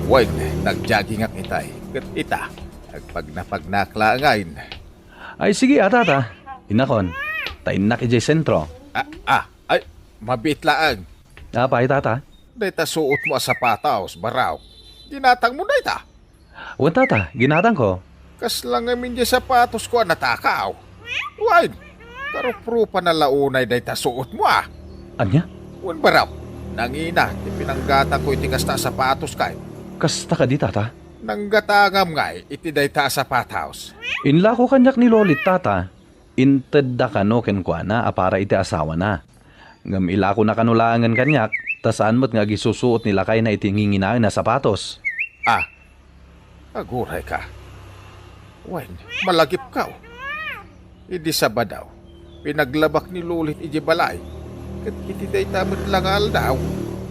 wen, nag-joggingak itay. Ket ita, agpagnapagnak laengen. Ay, sige, a, Tata. Innakon, ta innak idiay sentro. Ah, ah, ay, mabiit laeng. Apay, Tata? Dayta suotmo a sapatos, Barok. Ginatangmo dayta? Wen, Tata, ginatangko. Kasla ngamin diay sapatosko a natakaw. Wen, karuprupana la unay dayta suotmo, a. Ania? Wen, Barok, nangina ti pinanggatangko iti kasta a sapatos kay. Kasta kadi, Tata? Nanggatangam ngay iti dayta a sapatos. Inlako kaniak ni Lolit, Tata. Intedda kano kenkuana a para iti asawana. Ngem ilakona kano laengen kaniak, ta saan met nga agisusuot ni lakayna iti nginginaen a sapatos. Ah, agurayka. Wen, malagipkaw. Idi Sabado, pinaglabak ni Lolit idiay balay. Ket iti dayta met la nga aldaw,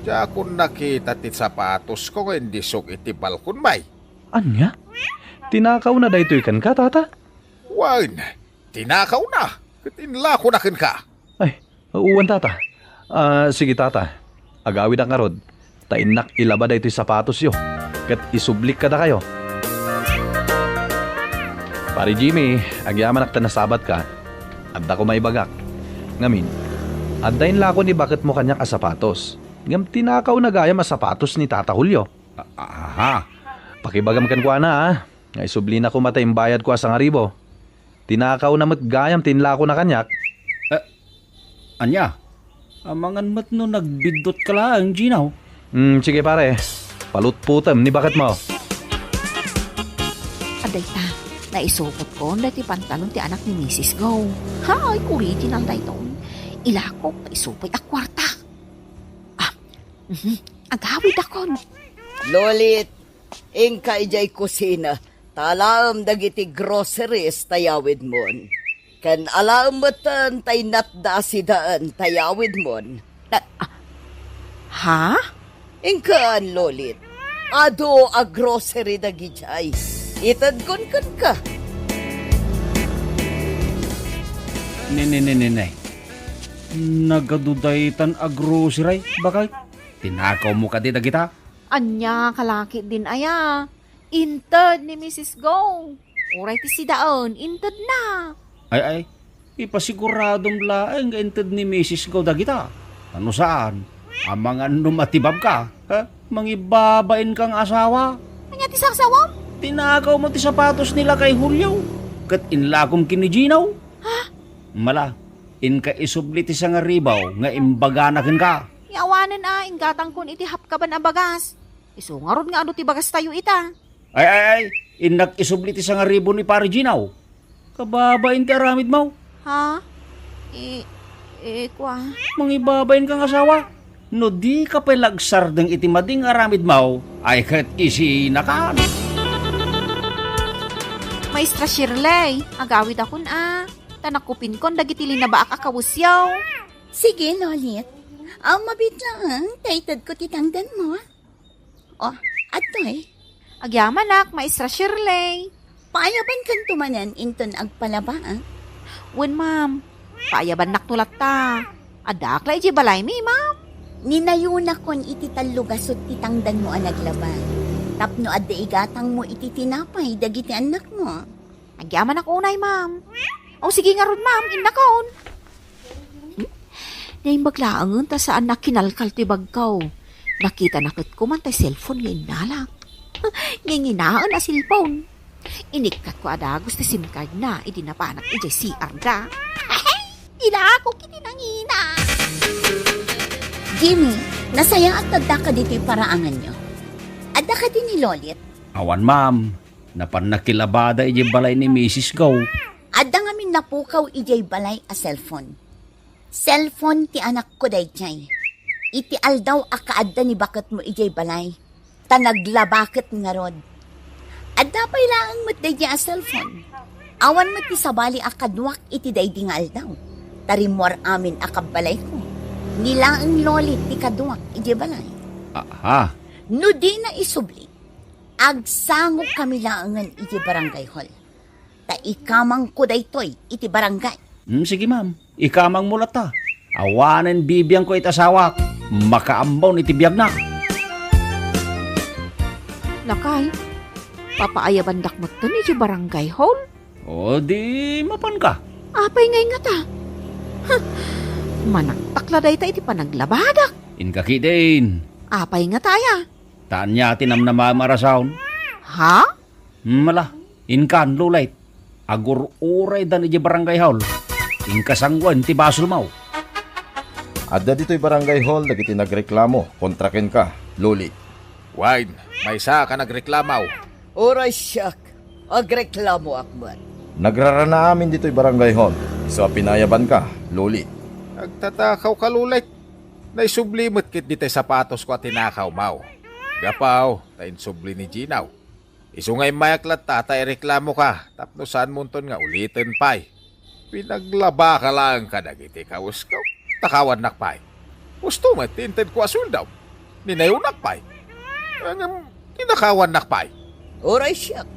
diakon nakita ti sapatosko nga indisok iti balkonmi. Ania? Tinakawna daytoy kenka, Tata? Wen, tinakawna, ket inlakona kenka. Ay, wen, Tata. Ah, sige, Tata. Agawidak ngarud, ta innak ilaba daytoy sapatosyo, ket isublik kadakayo. Pare Jimmy, agyamanak ta nasabatka. Adda koma ibagak. Ngamin, adda inlako ni baketmo kaniak a sapatos. Ngem tinakawna gayam a sapatos ni Tata Julio. A-, aha. Pakibagam kenkuana, a, nga isublina koma ta imbayadko a sangaribu. Tinakawna met gayam ti inlakona kaniak. Eh, ania? Amangan met no nagbiddutka laeng, Gino. Hmm, sige pare. Palutputem ni baketmo. Adayta, naisupotkon daytoy pantalon ti anak ni Misis Go. Hay, original daytoy. Ilakok ta isupoy a kuarta. Ah, mhm. Agawidakon. Lolit, inka idiay kusina, ta alaem dagiti groceries ta yawidmon. Ken alaem metten tay natda a sidaen ta yawidmon. Ah, ah, ha? Inkan, Lolit. Adu a grocery dagidiay. Itedkon kenka. Ne, ne, ne, ne, ne. Nagadu daytan a grocery, bakay? Tinakawmo kadi dagita? Ania, kalaki din aya? Inted ni Misis Go. Uray ti sidaen, inted na. Ay, ay, ipasiguradom laeng nga inted ni Misis Go dagita. Ta no saan, amangan no matibabka, ha? Mangibabain kang asawa. Ania ti sarsawam? Tinakawmo ti sapatos ni lakay Julio. Ket inlakom ken ni Gino. Ha? Mala, inka isubli ti sangaribu nga imbagana kenka. Awanen a, inggatangkon iti hapkaban a bagas. Isu ngarud nga adu ti bagastayo ita. Ay, ay, ay, innak isubli ti sangaribu ni Pare Gino. Kababain ti aramidmo. Ha? I, i, kua. Mangibabain kang asawa. No dika pay la agsardeng iti madi nga aramidmo, ay ket isinakan. Maestra Shirley, agawidakon a, ta nakupinkon dagiti linabaak a kawesyo. Sige, Lolit. Aw, mabiit laeng, ta itedko ti tangdanmo. Oh, adtoy. Agyamanak, Maestra Shirley. Paayabankanto manen inton agpalaba, a? Wen, ma'am. Paayabannak no latta. Addaak la idiay balaymi, ma'am. Ninayonakon iti tallo gasut ti tangdanmo a naglaba. Tapno adda igatangmo iti tinapay dagiti annakmo. Agyamanak unay, ma'am. O, sige ngarud, ma'am, innakon. Naimbag laengen ta saan a kinalkal ti bagko. Nakitana ket koma tay cellphone nga innalak. Nginginaen a cellphone. Inikkatko a dagus ti sim card na idi napanak idiay C R da. Ilako kiti nangina. Jimmy, nasayaat ta addaka ditoy paraanganyo. Adda kadi ni Lolit? Awan, ma'am. Napan nakilabada idiay balay ni Misis Go. Adda ngamin napukaw idiay balay a cellphone. Cellphone ti anakko daydiay. Iti aldaw a kaadda ni baketmo idiay balay, ta naglabaket ngarud. Adda pay laeng met daydiay a cellphone. Awan met ti sabali a kaduak iti daydi nga aldaw. Ta rimmuar amin a kabbalayko. Ni laeng Lolit ti kaduak idiay balay. Aha. No dina isubli, agsangok kami laengen iti barangay hall. Ta ikamangko daytoy iti barangay. Hmm, sige, ma'am. Ikamangmo latta. Awanen bibiangko iti asawak. Makaammon iti biagna. Lakay, papaayabandak metten iti barangay hall? O, di mapanka. Apay ngay ngata? Huh, manaktak la dayta iti panaglabadak. Inka ketdin. Apay ngata aya? Ta ania ti namnamaem a rason? Ha? Hmm, ala, inkan, Lolit. Agur-uraydan idiay barangay hall. Inka sanguen ti basolmo. Adda ditoy barangay hall dagiti nagreklamo kontra kenka, Lolit. Wen, maysa ka nagreklamo. Uray siak, agreklamoak met. Nagrarana amin ditoy barangay hall. Isu a pinayabanka, Lolit. Agtatakawka, Lolit. Naisubli met ketdi tay sapatosko a tinakawmo. Gapu ta insubli ni Gino. Isu nga immayak latta ta ireklamoka tapno saanmonton nga uliten pay. Pinaglabaka laeng kadagiti kawesko. Takawannak pay. Husto met ti intedko a sueldom. Ninayonak pay. Ngem, tinakawannak pay. Uray siak,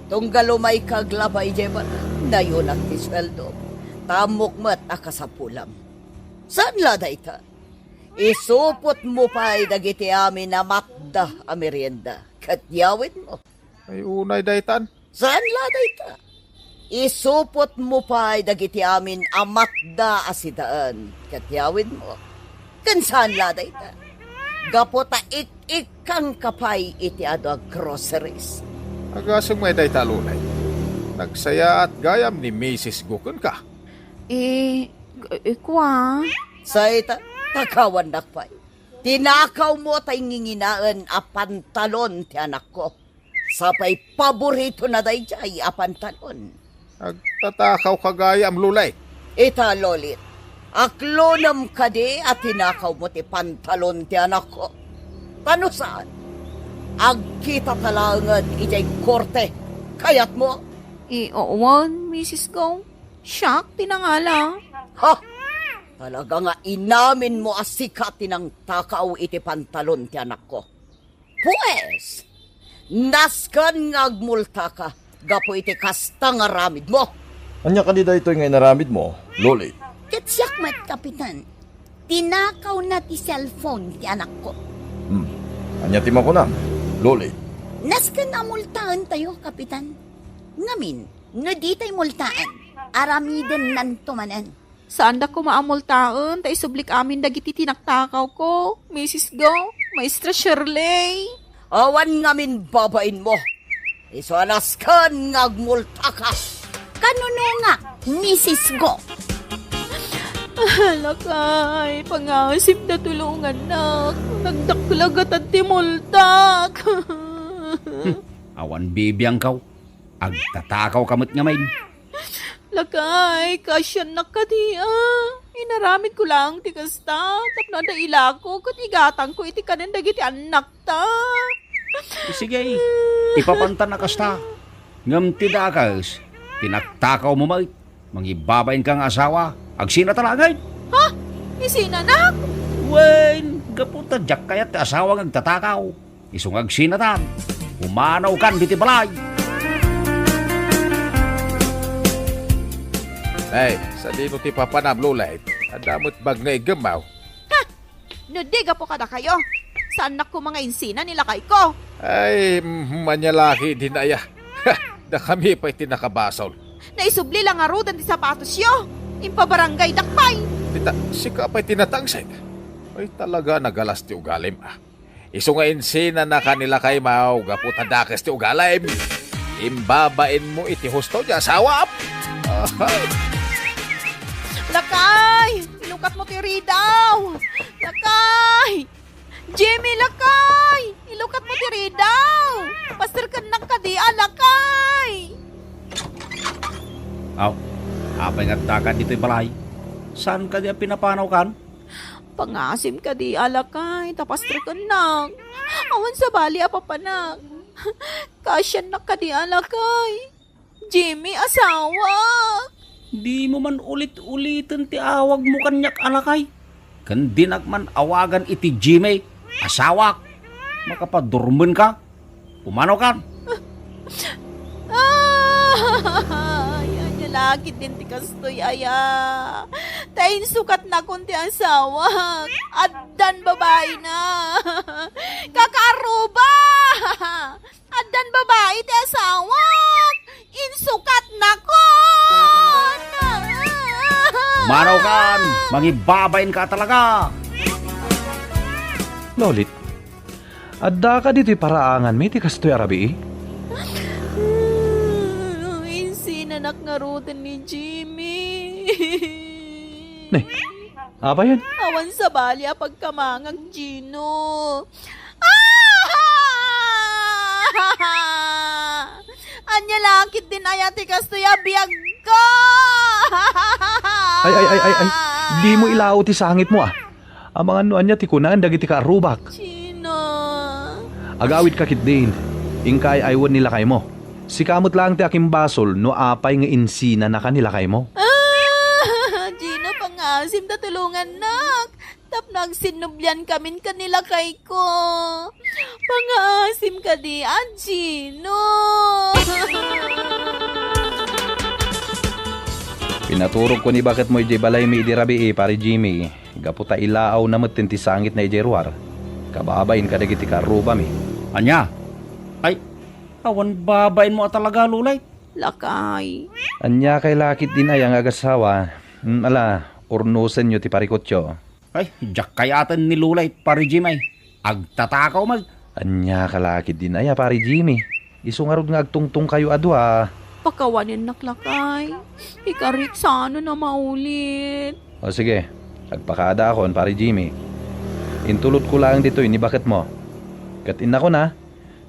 tunggal umayka aglaba idiay balay, nayonak ti sueldom. Ta ammok met a kasapulam. Saan la dayta? Isupotmo pay dagiti amin a matda a merienda, ket yawidmo. Ay, unay daytan. Saan la dayta? Isupotmo pay dagiti amin a matda a sidaan, ket yawidmo. Ken saan la dayta? Gapu ta ik-ikkangka pay iti adu a groceries. Agasem ngay dayta, Lolit. Nagsayaat gayam ni Misis Go kenka. Eh, K-, eh, kua? Say ta, takawannak pay. Tinakawmo tay nginginaen a pantalon ti anakko. Sapay paboritona daydiay a pantalon. Agtatakawka gayam, Lolit. Ita, Lolit. Aklonem kadi a tinakawmo ti pantalon ti anakko? Ta no saan, agkitata laengen idiay korte. Kayatmo? Eh, wen, Misis Go. Siak ti nangala. Ha? Talaga nga inaminmo a sika ti nangtakaw iti pantalon ti anakko. Pues, nasken nga agmultaka gapu iti kasta nga aramidmo. Ania kadi daytoy nga inaramidmo, Lolit? Ket siak met, Kapitan. Tinakawna ti cellphone ti anakko. Hmm. Ania ti makunam, Lolit? Nasken a multaentayo, Kapitan. Ngamin, no ditay multaen, aramidennanto manen. Saandak koma a multaen ta isublik amin dagiti tinaktakawko, Misis Go, Maestra Shirley. Awan ngamin babainmo. Isu a nasken nga agmultaka. Kanunongak, Misis Go. Lakay, pangaasim da tulongannak. Nagdakkel a gatad ti multak. Hmm, awan bibiangko. Agtatakawka met ngamin. Lakay, kaasiannak kadi a. Inaramidko laeng ti kasta, tapno adda ilako ket igatangko iti kanen dagiti annakta. Sige, ipapantan a kasta. Ngem ti dakes, tinaktakawmo met. Mangibabainka nga asawa, agsinata laengen. Ha? Isinanak? Wen, gapu ta diak kayat ti asawa nga agtatakaw. Isu nga agsinatan, pumanawkan ditoy balay. Ay, sadino ti papanam, Lolit? Adda met bag nga iggemmaw. Ha! No di gapu kadakayo, saannak koma nga insina ni lakayko. Ay, mm, ania la ketdin aya. Ha! Dakami pay ti nakabasol. Naisubli la ngaruden ti sapatosyo. Impabarangaydak pay. Dita, sika pay ti natangsit. Ay, talaga, nagalas ti ugalim, ah. Isu nga insinanaka ni lakaymo gapu ta dakes ti ugalim. Imbabainmo iti husto ti asawam. Ahay. Lakay! Ilukatmo ti ridaw! Lakay! Jimmy, lakay! Ilukatmo ti ridaw! Pasterkennak kadi a, lakay! Aw, apay nga addaka ditoy balay? Saan kadi a pinapanawkan? Pangasim kadi a, lakay, ta pasterkennak. Awan sabali a papanak. Kaasiannak kadi a, lakay. Jimmy, asawak. Dimo man ulit-uliten ti awagmo kaniak a lakay. Ken dinak man awagan iti Jimmy, asawak. Makapadurmenka. Pumanawkan. Ay, ania la ketdin ti kastoy aya. Ta insukatnakon ti asawak. Addan babaina. Kakaarruba! Addan babai ti asawak! Insukatnakon! Manawkan! Mangibabainka talaga! Lolit, addaka ditoy paraanganmi ti kastoy a rabii? Insinanak ngaruden ni Jimmy. Ne, apayen? Awan sabali a pagkamangag, Gino. Ah! Ania la ketdin aya ti kastoy a biagko? Ay, ay, ay, ay, ay. Dimo ilao ti sangitmo, ah. Amangan no ania ti kunana dagiti kaarrubak. Gino. Agawidka ketdin. Inka ay-aywen ni lakaymo. Sika met laeng ti akimbasol no apay nga insinanaka ni lakaymo. Ah! Gino, pangasim ta tulongannak. Tapno agsinnubliankamin ken ni lakayko. Pangaasim kadi a, Gino. Pinaturogko ni baketmo idiay balaymi idi rabii, Pari Jimmy, gapu ta ilaawna metten ti sangitna idiay ruar, kababain kadagiti kaarrubami. Ania? Ay, awan babainmo a talaga, Lulay. Lakay. Ania kay la ketdin aya nga agasawa? Hmm, ala, urnosenyo ti parikutyo. Ay, diak kayaten ni Lulay, Pari Jimmy. Agtatakaw met. Ania ka la ketdin aya, Pari Jimmy? Isu ngarud nga agtungtongkayo a dua. Pakawanennak, lakay. Ikarik saan a maulit. O sige, agpakadaakon, Pari Jimmy. Intulodko laeng ditoy ni baketmo. Ket innakon a,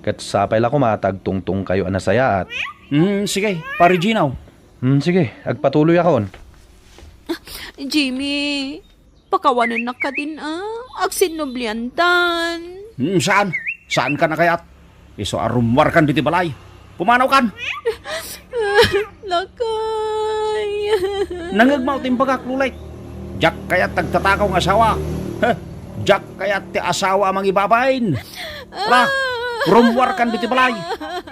ket sapay la koma ta agtungtongkayo a nasayaat. Hmm, sige, Pari Gino. Hmm, sige, agpatuloyakon. Jimmy, pakawanennak kadin a, agsinnubliantan. Hmm, saan? Saankan a kayat? Isu a rummuarkan ditoy balay. Pumanawkan! Lakay. Nangngegmo ti imbagak, Lulay. Diak kayat ti agtatakaw nga asawa. Heh, diak kayat ti asawa a mangibabain. Ala, rummuarkan ditoy balay.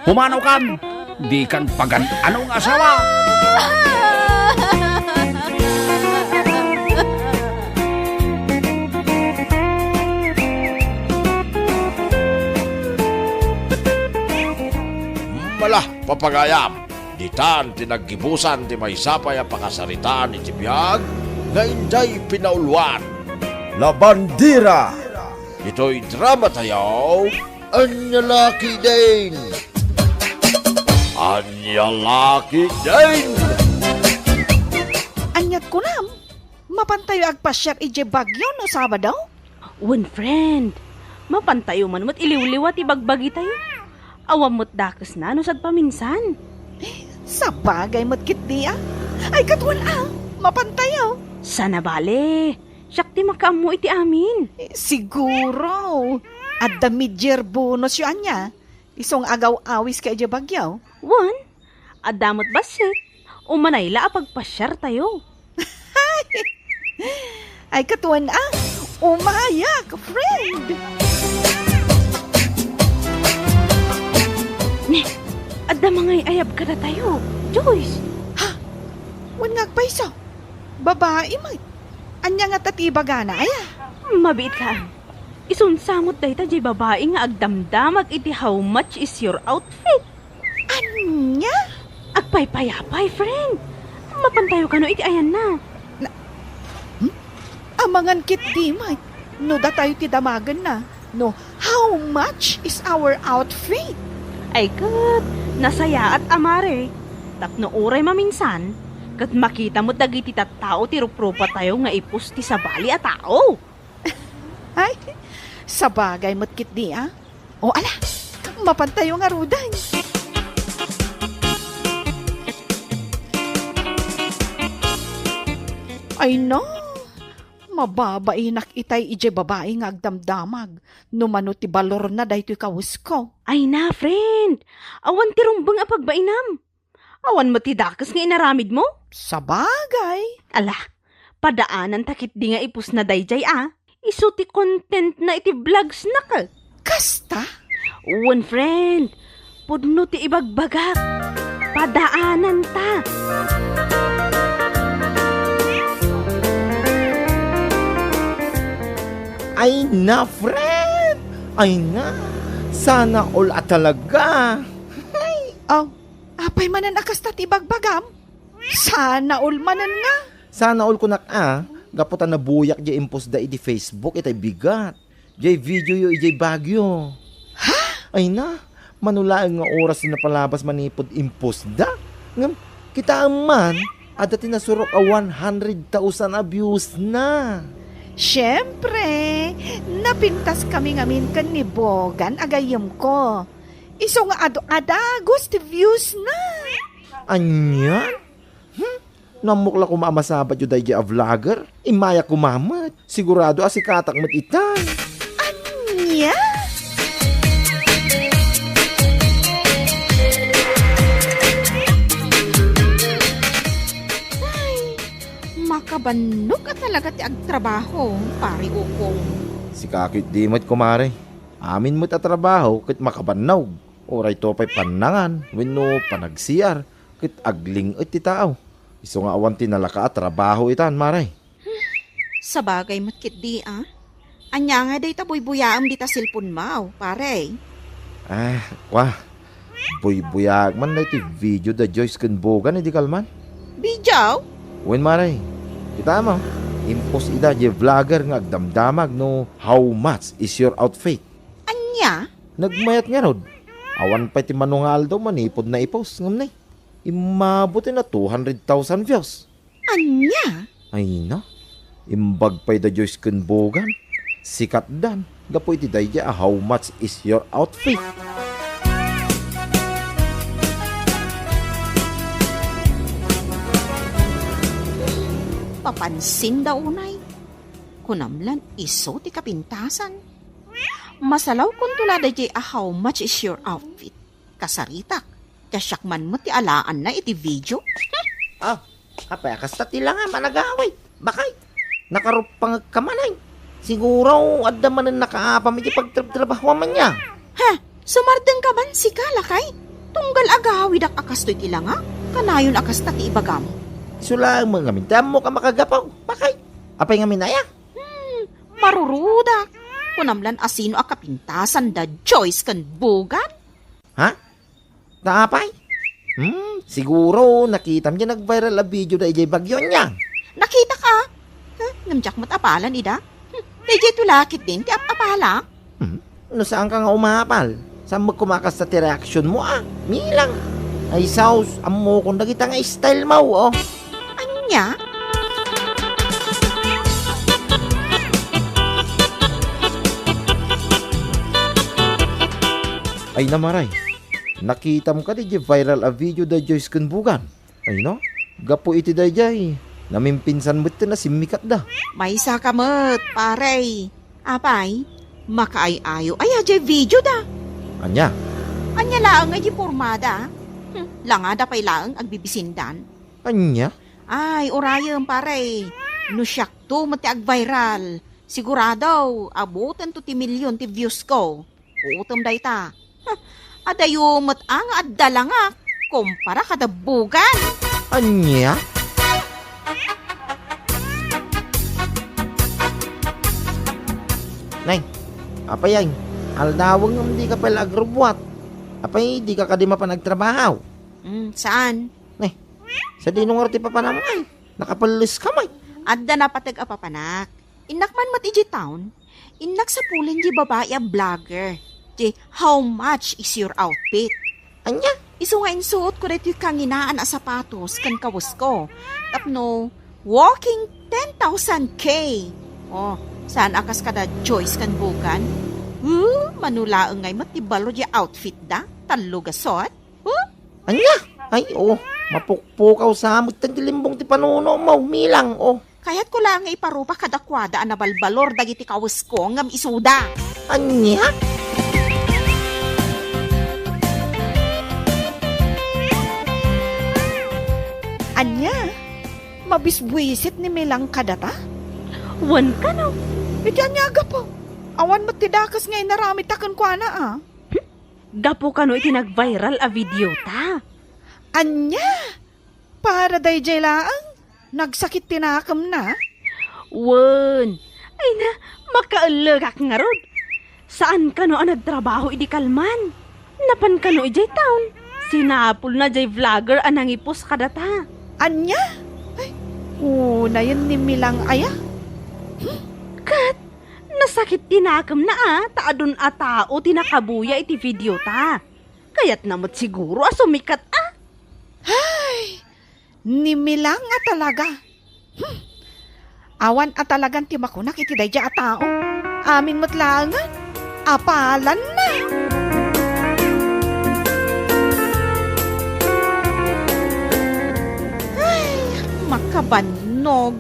Pumanawkan. Dikan pagan-ano nga asawa. Ala, papagayam, ditan ti naggibusan ti maysa pay a pakasaritaan iti biag nga inday pinauluan. La Bandera. Itoy drama tayo, Ania la ketdin? Ania la ketdin? Aniat kunam? Mapantayo agpasiar idiay Baguio no Sabado? Wen, friend. Mapantayo man met iliwliwa ti bagbagitayo. Awan met dakesna no sagpaminsan. Sabagay met ketdi a. Ay, ket wen a, mapantayo. Sana bale. Siak ti makaammo iti amin. Eh, siguro. Adda mid-year bonus yo ania. Isu nga agaw-awis ka idiay Baguio. Wen, adda met bassit. Umanay la a pagpasiartayo. Ay, ket wen a, umayak, friend! Ne, adda mangay-ayab kadatayo, Joyce! Ha? Wen nga agpayso? Babai met. Ania ngata ti ibagana, aya? Mabiit laeng. Isunsa met dayta diay babai nga agdamdamag iti "How much is your outfit?" Ania? Agpaypayapay, friend. Mapantayo kano iti ayanna. Na-, hmm? Amangan ketdi met no datayo ti damagenna, no how much is our outfit? Ay ket, nasayaat a mare, tapno uray maminsan, ket makita met dagiti tattao ti ruprupatayo nga ipus ti sabali a tao. Ay, sabagay met ketdi a. O ala, mapantayo ngaruden. Ay no, mababainak itay idiay babai nga agdamdamag no mano ti balorna daytoy kawesko. Ay na, friend, awan ti rumbeng a pagbainam. Awan met ti dakes nga inaramidmo? Sabagay. Ala, padaananta ketdi nga ipusna daydiay a. Isu ti contentna iti vlogsna ket. Kasta? Wen, friend. Pudno ti ibagbagak. Padaananta. Ay na, friend! Ay na! Sana all a talaga! Aw, apay manen a kasta ti ibagbagam? Sana all manen nga. Sana all kunak a, gapu ta nabuyak diay impostda iti Facebook itay bigat. Diay videoyo idiay Baguio. Ha? Ay na, mano laeng nga oras ti napalabas manipud impostda. Ngem, kitaem man, adda ti nasurok a one hundred thousand a viewsna. Siempre, napintaskami ngamin ken ni Bogan a gayyemko. Isu nga adu-adagos ti viewsna. Ania? Hmm? No ammok la koma a masabatyo daydiay a vlogger, immayak koma met. Sigurado a sikatak met itan. Ania? Ay, makabannog a talaga ti agtrabaho, Pare Ukong. Sika ketdi met, kumare. Amin met a trabaho ket makabannog. Uray to pay pannangan wenno panagsiar ket agling-et ti tao. Isu nga awan ti nalaka a trabaho itan, mare. Sabagay met ketdi a. Ania nga dayta buybuyaem dita cellphone-mo, pare? Ah, kwa. Buybuyaek man daytoy video da Joyce ken Bogan idi kalman. Video? Wen, mare. Kitaem, impost ida diay vlogger nga agdamdamag no how much is your outfit. Ania? Nagmayat ngarud. Awan pay ti mano nga aldaw manipud naipos, ngem nay, immabot na two hundred thousand views. Ania? Ay na, imbag pay da Joyce ken Bogan. Sikatdan, gapu iti daydiay a how much is your outfit. Papansinda unay. Kunam lan isu ti kapintasan. Masalawkonto la daydiay a how much is your outfit. Kasaritak, ta siak man met ti alaanna iti video. Ah, apay a kasta ti langam a nagawid? Bakay, nakaruppangekka man ay. Siguro, adda manen nakaapam iti pagtrabtrabahoam ania. Ha? Sumardengka man sika, lakay? Tunggal agawidak a kastoy ti langa, kanayon a kasta ti ibagam. Isu laeng ngamin ti ammok a makagapu. Bakay, apay ngamin aya? Hmm, marurudak. Kunam lan a sino a kapintasan da Joyce ken Bogan? Ha? Ta apay? Hmm, siguro nakitam diay nag-viral a video da idiay Baguio ania. Nakitak a. Huh, ngem diak met apalan ida. Hmm, daydiay to la ketdin ti ap-apalak. Hmm, no saanka nga umapal, saan met koma a kasta ti reaksionmo a? Milang. Ay sus, ammokon dagita nga stylemo, oh. Ania? Ay na, mare. Nakitam kadi diay viral a video da Joyce ken Bogan? Ay na, gapu iti daydiay, namimpinsan metten a simmikatda. Maysa ka met, pare. Apay, makaay-ayo aya diay video da? Ania? Ania laeng nga diay pormada? Hmm, langada pay laeng agbibisindan. Ania? Ay, urayem, pare. No siakto met ti agviral, sigurado, abutento ti milyon ti views ko. Utem dayta. Huh, adayo met a nga adda langak kumpara kada Bogan. Ania? Nay, apay ay, aldawen ngem dika pay la agrubbuat. Apay, dika kadi mapan agtrabaho? Hmm, saan? Nay, sadino ngarud ti papanam ay? Nakapelles ka, may. Adda napateg a papanak. Innak man met idiay town, innak sapulen diay babai a vlogger, diay "How much is your outfit?" Ania? Isu nga insuotko daytoy kanginaan a sapatos ken kawesko tapno walking ten thousand K. Oh, saan a kas kada Joyce ken Bogan? Uh, mano laeng ngay met ti balo diay outfitda? Tallo gasot? Huh? Ania? Ay, oh, mapukpukaw sa met ti limbong ti panuno mo, Milang, oh. Kayatko laeng nga iparupa kadakuada a nabalbalor dagiti kawesko ngem isuda. Ania? Ania? Mabisbuisit ni Milang kadata? Wen kano? Iti ania a gapu? Awan met ti dakes nga inaramidta kenkuana, a? Gapu kano iti nag-viral a video ta? Ania? Para daydiay laeng? Nagsakit ti nakemna? Wen. Ay na, makaellekak ngarud. Saan kano a nagtrabaho idi kalman? Napan kano idiay town? Sinapulna diay vlogger a nangipost kadata. Ania? Ay, unayen ni Milang aya? Hmm? Ket, nasakit ti nakemna a, ta adun a tao ti nakabuya iti video ta. Kayatna met siguro a sumikat a. Ay, ni Milang a talaga. Hmm. Awan a talagan ti makunak iti daydiay a tao. Amin met laengen, apalanna. Ay, makabannog.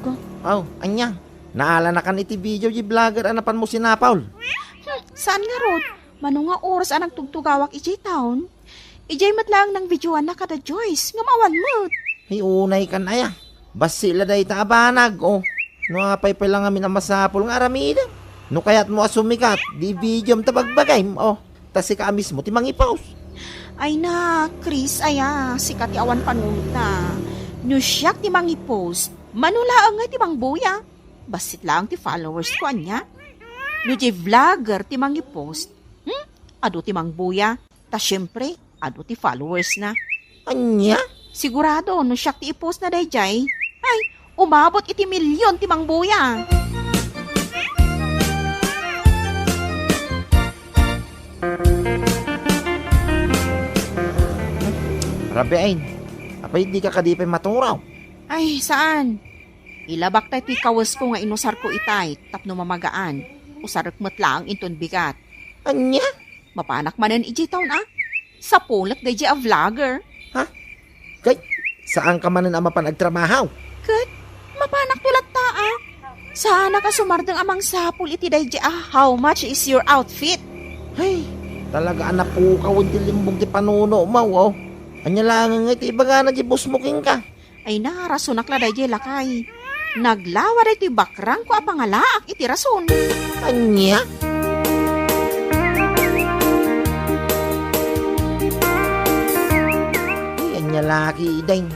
Aw, ania? Naalanakan iti video diay vlogger a napanmo sinapul? Hmm, saan ngarud? Mano nga oras a nagtugtugawak idiay town? Idiay met laeng nangvideoanna kada Joyce, ngem awan met. Ay, unay kan aya. Bassit la dayta a banag, oh. No apay pay la ngamin a masapul nga aramidem. No kayatmo a sumikat, di videom ta bagbagayem, oh. Ta sika a mismo ti mangipost. Ay na, Chris, aya, sika ti awan panunotna. No siak ti mangipost, mano laeng ngay ti mangbuya? Bassit laeng ti followers ko, ania? No diay vlogger ti mangipost, hmm? Adu ti mangbuya. Ta siempre, adu ti followers na. Ania? Sigurado, no siak ti i-post na daydiay, ay, umabot iti milyon ti mangbuya. Rabiain, apay dika kadi pay maturaw? Ay, saan? Ilabak tay ti kawesko nga inusarko itay tapno mamagaan. Usarek met laeng inton bigat. Ania? Mapanak manen idiay town a? Sapulek daydiay a vlogger. Ha? Kay, saanka manen a mapan agtrabaho? Ket, mapanak to latta a? Saanak a sumardeng a mangsapul iti daydiay a "How much is your outfit?" Ay, talaga a napukawen ti limbong ti panuno mo, oh. Ania laengen nga iti ibagana diay boss mo kenka? Ay na, rasonak la daydiay, lakay. Naglawa daytoy bakrangko a pangalaak iti rason. Ania? Ay, ania laki, Deng?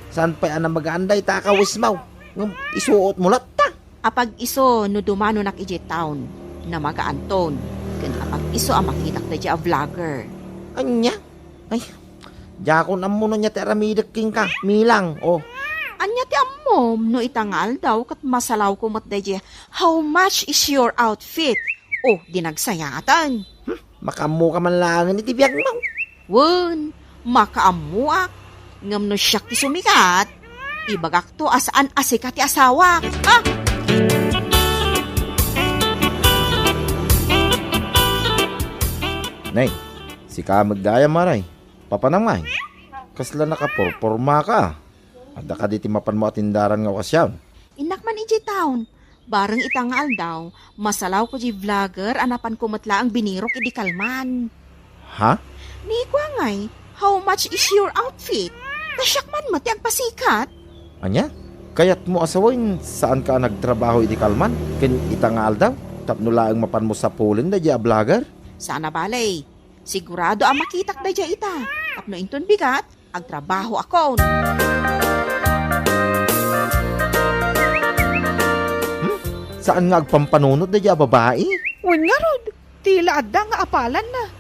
Saan pay a namagaan dayta a kawesmaw? Ngem isuot mo latta? Apag isu no dumanonak idiay town, namagaanton. Ken apag isu a makitak daydiay a vlogger. Ania? Ay, diakon ammo no ania ti aramidek kenka, Milang, oh. Ania ti ammom no ita nga aldaw ket masalawko met daydiay, "How much is your outfit?" Oh, di nagsayatan. Hmm, makaammoka man laengen iti biagmo. Wen, makaammoak. Ngem no siak ti sumikat, ibagakto a saan a sika ti asawak. Ha? Nay, sika met gayam, maray. Papanam ngay? Kasla nakaporpormaka. Adda kadi ti mapanmo a tindaran nga okasyon? Innak man idiay town. Bareng ita nga aldaw, masalawko diay vlogger a napanko met laeng binirok idi kalman. Ha? Ni kua ngay, "How much is your outfit?" Ta siak man met ti agpasikat. Ania? Kayatmo a sawen, saanka a nagtrabaho idi kalman ken ita nga aldaw tapno laeng mapanmo sapulen daydiay a vlogger? Saan a bale. Sigurado a makitak daydiay ita. Tapno inton bigat, agtrabahoakon. Hmm? Saan nga agpampanunot daydiay a babai? Wen ngarud, ti la adda nga apalanna.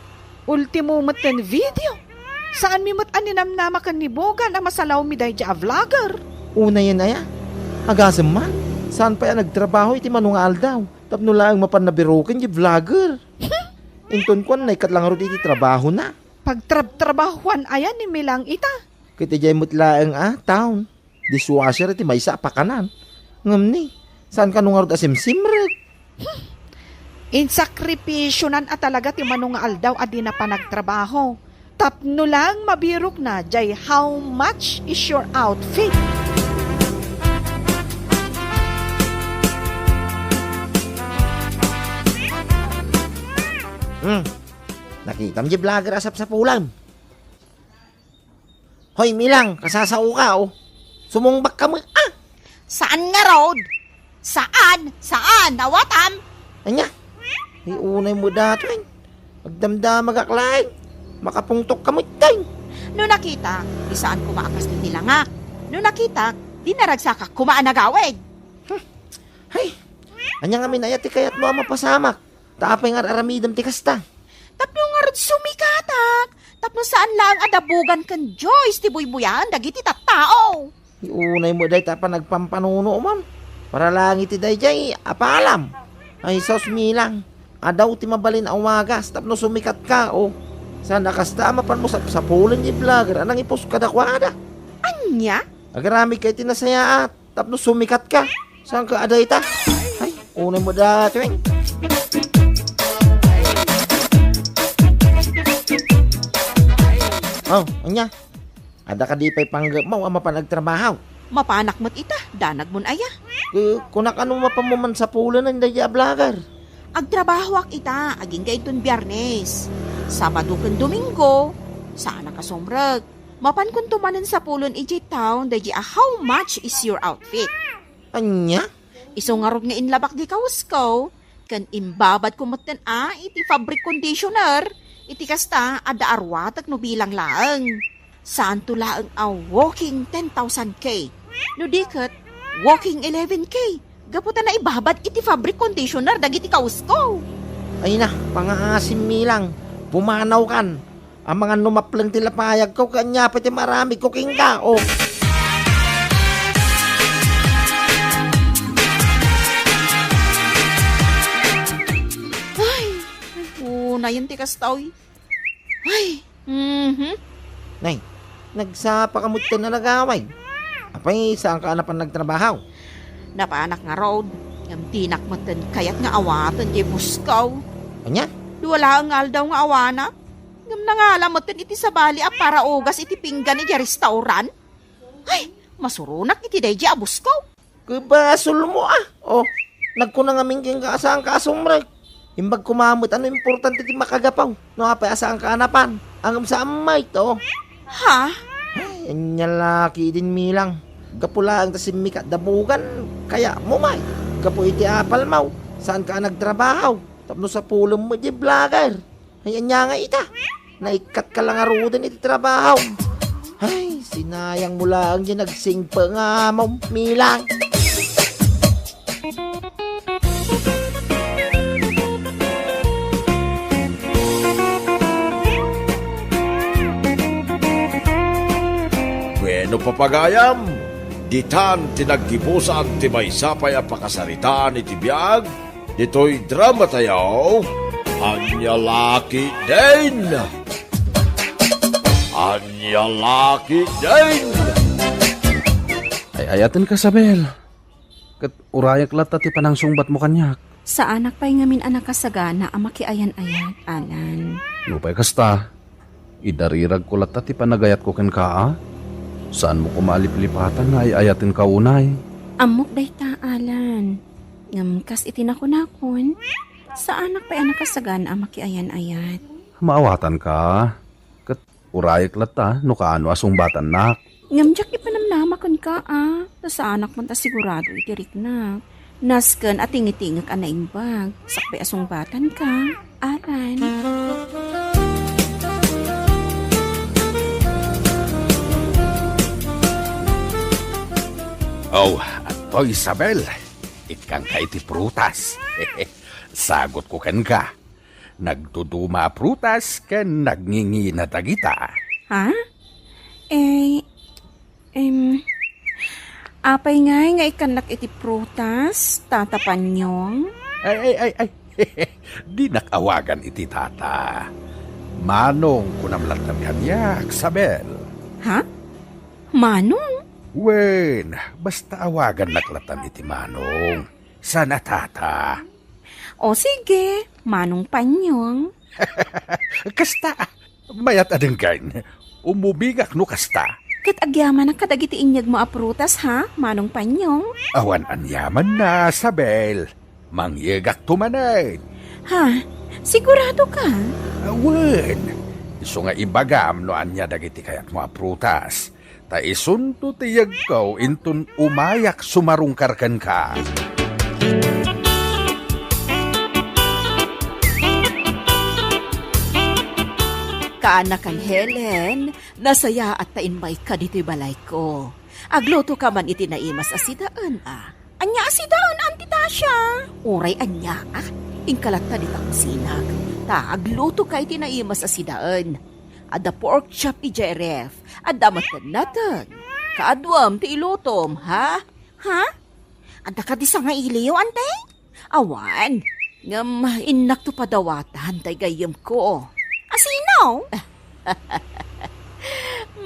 Ultimo met ken video. Saanmi met a ninamnama ken ni Bogan a masalawmi daydiay a vlogger. Unayen aya? Agasem man? Saan pay a nagtrabaho iti mano nga aldaw? Tapno laeng mapan nabiruken ti vlogger. Inton kuan, naikkat lang ngarud iti trabahona. Pagtrabtrabahuan aya ni Milang ita? Ket idiay met laeng a town. Dishwasher iti maysa a pakanan. Ngem ni, saan kano ngarud a simsimrek? Insakripisyonan a talaga ti mano nga aldaw a dina panagtrabaho. Tapno lang mabirokna diay how much is your outfit? Hmm. Nakitam diay vlogger a sapsapulam. Hoy, Milang, kasasaoka, o. Sumungbakka met, a. Saan ngarud? Saan? Saan? Awatam? Ania? Ay, unay met datoy. Agdamdamagak laeng. Makapungtokka met, tay. No nakitak, di saan koma a kas ti langak. No nakitak, di naragsakak koma a nagawid. Hmm. Hay, ania ngamin aya ti kayatmo a mapasamak? Ta apay nga ar-aramidem ti kasta? Tapno ngarud sumikatak, tapno saan laeng a dabugan ken Joyce ti buybuyaen dagiti tattao. Ti unay met dayta a panagpampanunomon. Para lang iti daydiay a palam. Ay, sus, Milang. Adaw ti mabalin a wagas tapno sumikatka, o. Saan a kasta a mapanmo sapsapulen ti vlogger a nangipuska kadakuada? Ania? Agaramidka iti nasayaat. Tapno sumikatka. Saan ka adayta? Ay, unay met datoy. O, ania? Adda kadi pay panggepmo a mapan agtrabaho? Mapanak met ita, danagmon aya. Ku-, kunak, ano mapanmo man sapulenen daydiay a vlogger? Agtrabahoak ita, agingga inton Biyernes. Sabado ken Domingo, saanak a sumrek. Mapankonto manen sapulen idiay town daydiay a how much is your outfit? Ania? Isu ngarud nga inlabak di kawes ko, ken imbabadko metten a iti fabric conditioner, iti kasta, adda a ruatek no bilang laeng. Saanto laeng a walking ten thousand K. No di ket, walking eleven K. Gapu ta naibabad iti fabric conditioner dagiti kawes ko. Ay na, pangaasim, Milang. Pumanawkan. Amangan no mapleng ti lapayagko, ket ania pay ti maaramidko kenka, o. Ay, unayen ti kasta, oy. Ay, mhm. Nay, nagsapaka metten a nagawid. Apay, saanka a napan nagtrabaho? Napanak ngarud, ngem dinak metten kayat nga awaten diay busko. Ania? Dua laeng nga aldaw nga awanak. Ngem nangala metten iti sabali a paraugas iti pinggan idiay restaurant. Ay, masuronak iti daydiay a busko. Ket basolmo, a. O, nagkuna ngamin kenka a saanka a sumrek. Imbag koma met a no importante ti makagapu, no apay a saanka a napan. Ngem saan met, o. Ha? Ay, ania la ketdin, Milang. Gapu laeng ta simmikat dabugan, kayatmo met. Gapu iti apalmo, saanka a nagtrabaho. Tapno sapulen met diay vlogger. Ay, ania ngay ita? Naikkatka la ngaruden iti trabaho. Ay, sinayangmo laeng diay nagsingpet nga amom, Milang. Bueno, papagayam, ditan ti naggibusan ti maysa pay a pakasaritaan iti biag. Ditoy drama tayo, Ania la ketdin! Ania la ketdin! Ay-ayatenka, Isabel. Ket urayek latta ti panangsungbatmo kaniak. Saanak pay ngamin a nakasagana a makiayan-ayat, Alan. Nupay kasta, idariragko latta ti panagayatko kenka, a? Saanmo koma a liplipatan nga ay-ayatenka unay. Ammok dayta, Alan. Ngem kas iti nakunakon, saanak pay a nakasagana a makiayan-ayat. Maawatanka, ket urayek latta no kaano a sungbatannak. Ngem diak ipanamnama kenka, a, ta saanak met a sigurado iti riknak. Nasken a tingitingek a naimbag, sakbay a sungbatanka, Alan. Oh, adtoy, Isabel. Ikkanka iti prutas. Sagutko kenka. Nagduduma a prutas ken nagngingina dagita. Ha? Eh, em, Apay ngay nga ikkannak iti prutas, Tata Panyong? Ay, ay, ay, ay. Dinak awagan iti tata. Manong kunam latta kaniak, Sabel. Ha? Manong? Wen, basta awagannak latta iti Manong. Sana tata. O sige, Manong Panyong. Kasta, mayat a denggen. Umubingak no kasta. Ket agyamanak kadagiti inyegmo a prutas, ha, Manong Panyong? Awan aniamanna, Sabel. Mangyegakto manen. Ha? Sigurado ka? Awen. Isu nga ibagam no ania dagiti kayatmo a prutas. Ta isunto ti yegko inton umayak sumarungkar kenka. Kaanakan Helen, nasayaat ta immayka ditoy balayko. Aglutoka man iti naimas a sidaen, a. Ania a sidaen, Auntie Tasha? Uray ania, a? Inkalatta dita kusinak, ta aglutoka iti naimas a sidaen. Adda pork chop idiay ref. Adda met nateng. Kaaduam ti ilutom, ha? Ha? Adda kadi sangailiyo, ante? Awan. Ngem innakto padawatan tay gayyemko. Asino?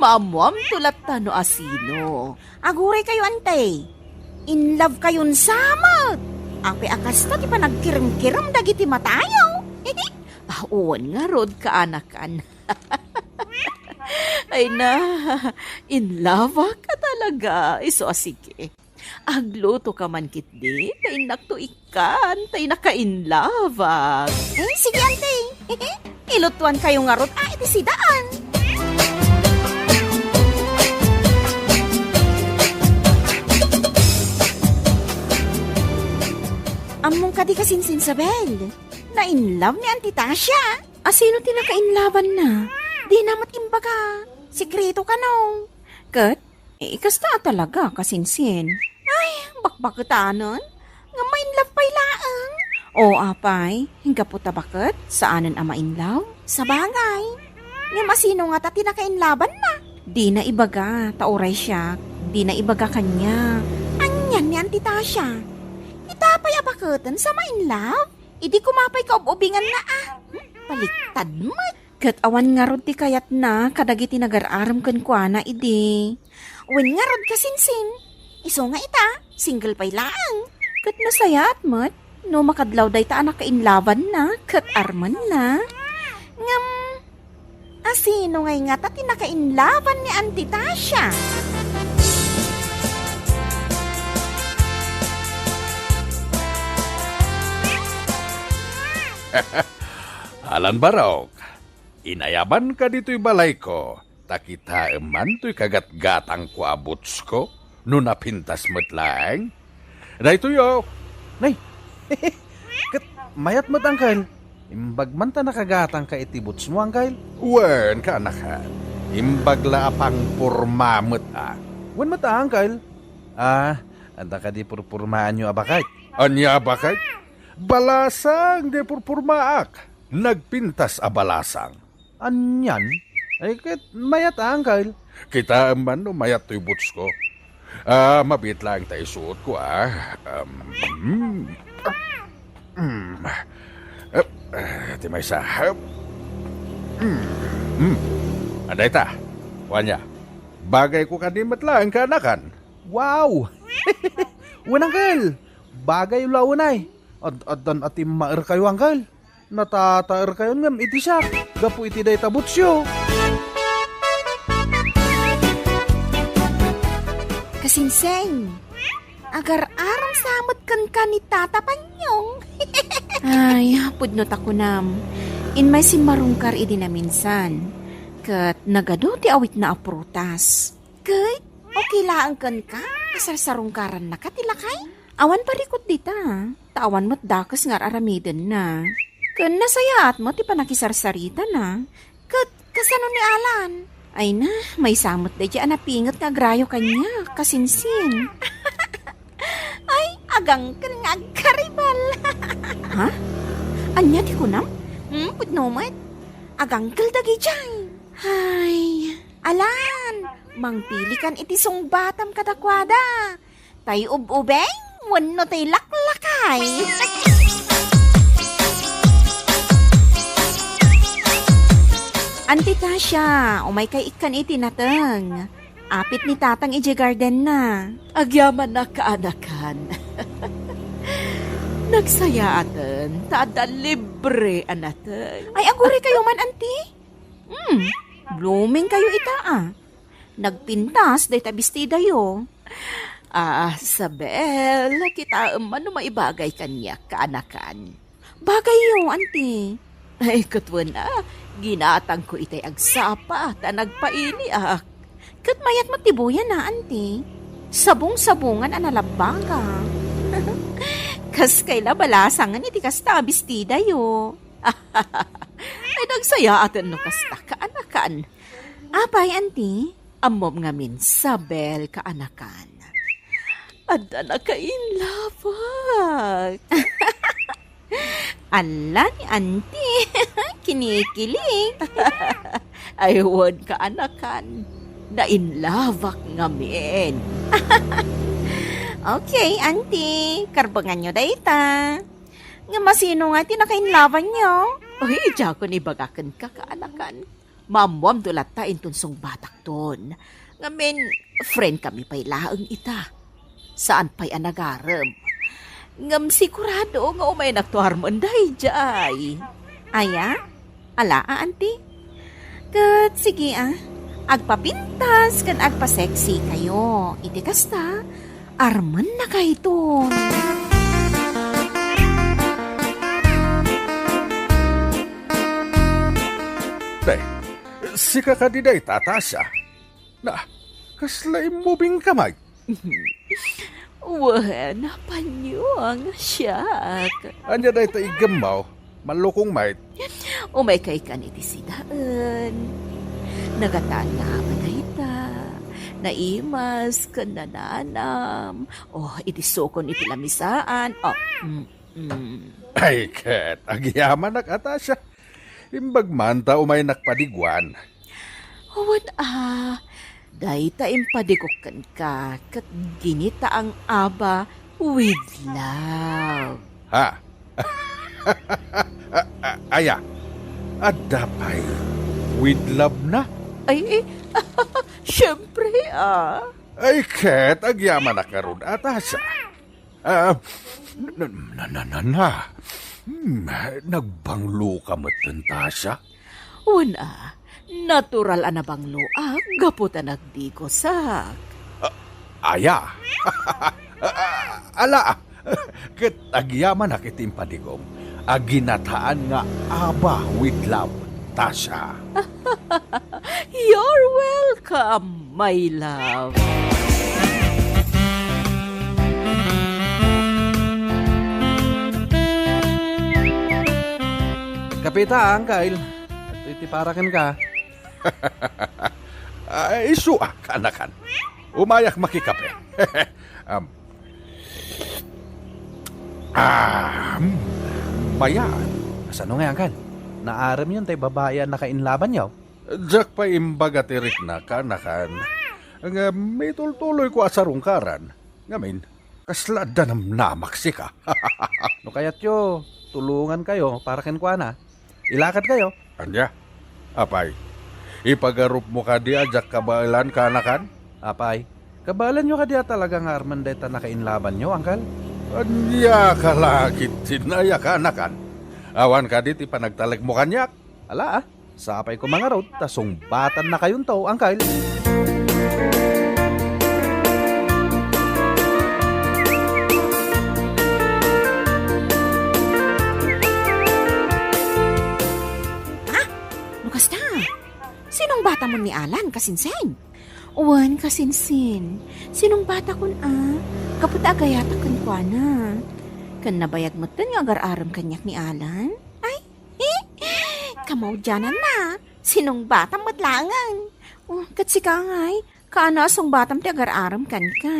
Maammoamto latta no asino. Aguraykayo, ante. In love kayon sa met. Apay a kasta ti panagkiremkirem dagiti matayo? Ah, wen ngarud, kaanakan. Ay na, in love ka talaga. Isu a sige. Aglutoka man ketdi, ta innakto ikkan, tay naka-in love. Eh, sige, ante. Ilutuankayo ngarud, a, iti sidaen. Ammom kadi kasinsin, Sabel? Na-in love ni Auntie Tasha. Asino ti naka-in love-anna? Dina met imbaga. Sekreto kano. Ket, eh, kasta a talaga, kasinsin. Ay, bakbaketanen. Nga ma-in love pay laeng. O, apay, gapu ta baket, saanen a ma-in love? Sabagay. Ngem asino ngata ti naka-in love-anna? Dina ibaga, ta uray siak, dina ibaga kaniak. Anian ni Auntie Tasha? Ita pay a baketen sa ma-in love? Idi koma pay kaub-ubinganna a. Baliktad met. Ket awan ngarud ti kayatna kadagiti nagar-arem kenkuana idi. Wen ngarud, kasinsin. Isu nga ita, single pay laeng. Ket nasayaat met no makadlaw dayta a naka-in love-anna ket armenna. Ngem, asino ngay ngata ti naka-in love-an ni Auntie Tasha? Alan Barok, inayabanka ditoy balayko, ta kitaem man toy kagatgatangko a bootsko no napintas met laeng. Daytoy, o. Nay, ket mayat met, Uncle. Imbag man ta nakagatangka iti bootsmo, Uncle? Wen, kaanakan. Imbag la a pangporma met a. Wen met a, Uncle. Ah, adda kadi purpurmaanyo a baket? Ania a baket? Balasang ti purpurmaak. Nagpintas a balasang. Anian? Ay, ket mayat a, Uncle. Kitaem man no mayat toy bootsko. Ah, mabiit laeng ta isuotko, a. Um, mm. Mm. Eh, eh, ti maysa. Eh, mm. Mm. Adda ita. Ania? Bagayko kadi met laeng, kaanakan. Wow! Wen, Uncle. Bagay la unay. Ad-addan a timmaerkayo, Uncle. Natataerkayon ngem iti siak gapu iti dayta bootsyo. Kasinseng, agar-aram sa met kenka ni Tata Panyong. Ay, pudno ta kunam. Inmay simmarungkar idi naminsan. Ket nagadu ti awitna a prutas. Ket, okay laeng kenka a sarsarungkarannaka ti lakay? Awan parikut dita, ta awan met dakes nga ar-aramidenna. Ken nasayaat met ti pannakisarsaritana. Ket, kasano ni Alan? Ay na, maysa met daydiay a napinget nga agrayo kaniak, kasinsin. Ay, agangkel nga agkaribal. Ha? Ania ti kunam? Hmm, pudno met. Agangkel dagidiay. Ay. Alan, mangpilikan iti sungbatam kadakuada. Tay ub-ubeng wenno tay laklakay? Anti Tasha, umaykay ikkan iti nateng. Apit ni Tatang idiay gardenna. Agyamanak, kaanakan. Nagsayaaten ta adda libre a nateng. Ay, aguraykayo man, Anti. Hmm, blooming kayo ita, ah. Nagpintas dayta bestidayo. Ah, Sabel, kitaem man no maibagay kaniak, kaanakan. Bagayyo, Anti. Ay, ket wen a, ginatangko itay agsapa ta nagpailiak. Ket mayat met ti buyan a, Anti. Sabong-sabongan a nalabbaga. Kas kayla balasangen iti kasta a bestidayo. Ay, nagsayaaten no kasta, kaanakan. Apay, Anti? Ammom ngamin, Sabel, kaanakan. Adda nakainlabak. Ala ni Anti. Kinikilig. Ay, wen, kaanakan. Nainlabak ngamin. Okay, Anti. Karbenganyo dayta. Ngem asino nga ti nakainlabanyo? Uy, diakon ibaga kenka, kaanakan. Maammoamto latta inton sungbatakton. Ngamin, friend kami pay laeng ita. Saan pay a nagarem. Ngem sigurado nga umaynakto armen daydiay. Aya? Ala a, Anti? Ket sige a, agpapintas ken agpa-sexy kayo. Iti kasta, armennakayton. Te, sika kadi dayta, Tasha? Na, kasla immubingka met? Wen, panyong, siak. Ania dayta iggemmo? Mallukong met? Umaykay kan iti sidaen. Nagataanna a dayta. Naimas ken nananam. Oh, iti sukon iti lamisaan. Oh, mm, mm. Ay, ket agyamanak a, Tasha. Imbag man ta umaynak padiguan. Wen a, dayta impadigok kenka ket ginitaang ABBA with love. Ha? A-, a-, aya? Adda pay with love na? Ay, eh, siyempre, ah. Ay, ket agyamanak ngarud a, Tasha. Ah, na, na, na, na, na. Hmm, nagbangloka metten, Tasha? Wen a, natural a nabangloak gapu ta nagdigosak. Ah, aya? Ah, ala, ket agyamanak iti impadigom a ginataan nga ABBA with love, Tasha. You're welcome, my love. Kape ta, Uncle. Iti para kenka. Ah, isu a, kaanakan. Umayak makikape. Um, ah, hmm, bayan. Kasano nga, Uncle? Naarem yon tay babai a nakainlabanyo? Diak pay imbaga ti rikna, kaanakan. Nga mitultuloyko a sarungkaran. Ngamin, kasla adda namnamak sika. No kayatyo, tulongankayo para kenkuana. Ilakadkayo. Ania? Apay, ipagarupmo kadi a diak kabaelan, kaanakan? Apay, kabaelanyo kadi a talaga nga armen dayta nakainlabanyo, Uncle? Ania ka la ketdin aya, kaanakan? Awan kadi ti panagtalekmo kaniak? Ala, ah. Sapay koma ngarud ta sungbatannakayonto, Uncle. Ha? No kasta? Sinungbatamon ni Alan, kasinsin? Wen, kasinsin. Sinungbatakon a, gapu ta agayatak kenkuana. Ken nabayag metten nga agar-arem kaniak ni Alan. Ay, kamaudiananna, sinungbatam met laengen. Oh, ket sika ngay, kaano a sungbatam ti agar-arem kenka?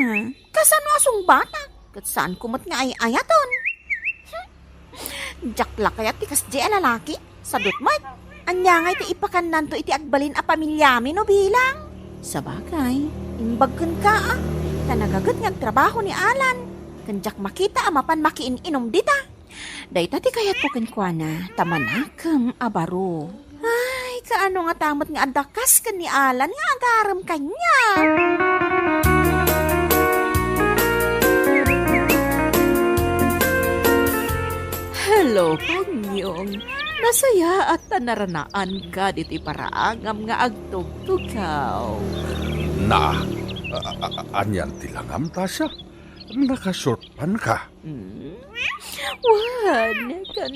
Kasano a sungbatak? Ket saanko met nga ay-ayaten. Hmm. Diak la kayat ti kasdi a lalaki. Sadut met. Ania ngay ti ipakannanto iti agbalin a pamiliami no bilang? Sabagay, imbag kenka, ah. ta nagaget nga agtrabaho ni Alan, ken diak makita a mapan makiin-inom dita. Dayta ti kayatko kenkuana, ta manakem a baro. Ay, kaano ngata met nga adda kas ken ni Alan nga agarem kaniak? Hello, Panyong. Nasayaat ta naranaanka ditoy paraangam nga agtugtugaw. Na, a, a, a, anian ti langam, Tasha? Naka-short pant ka? Hmm? Wen, ken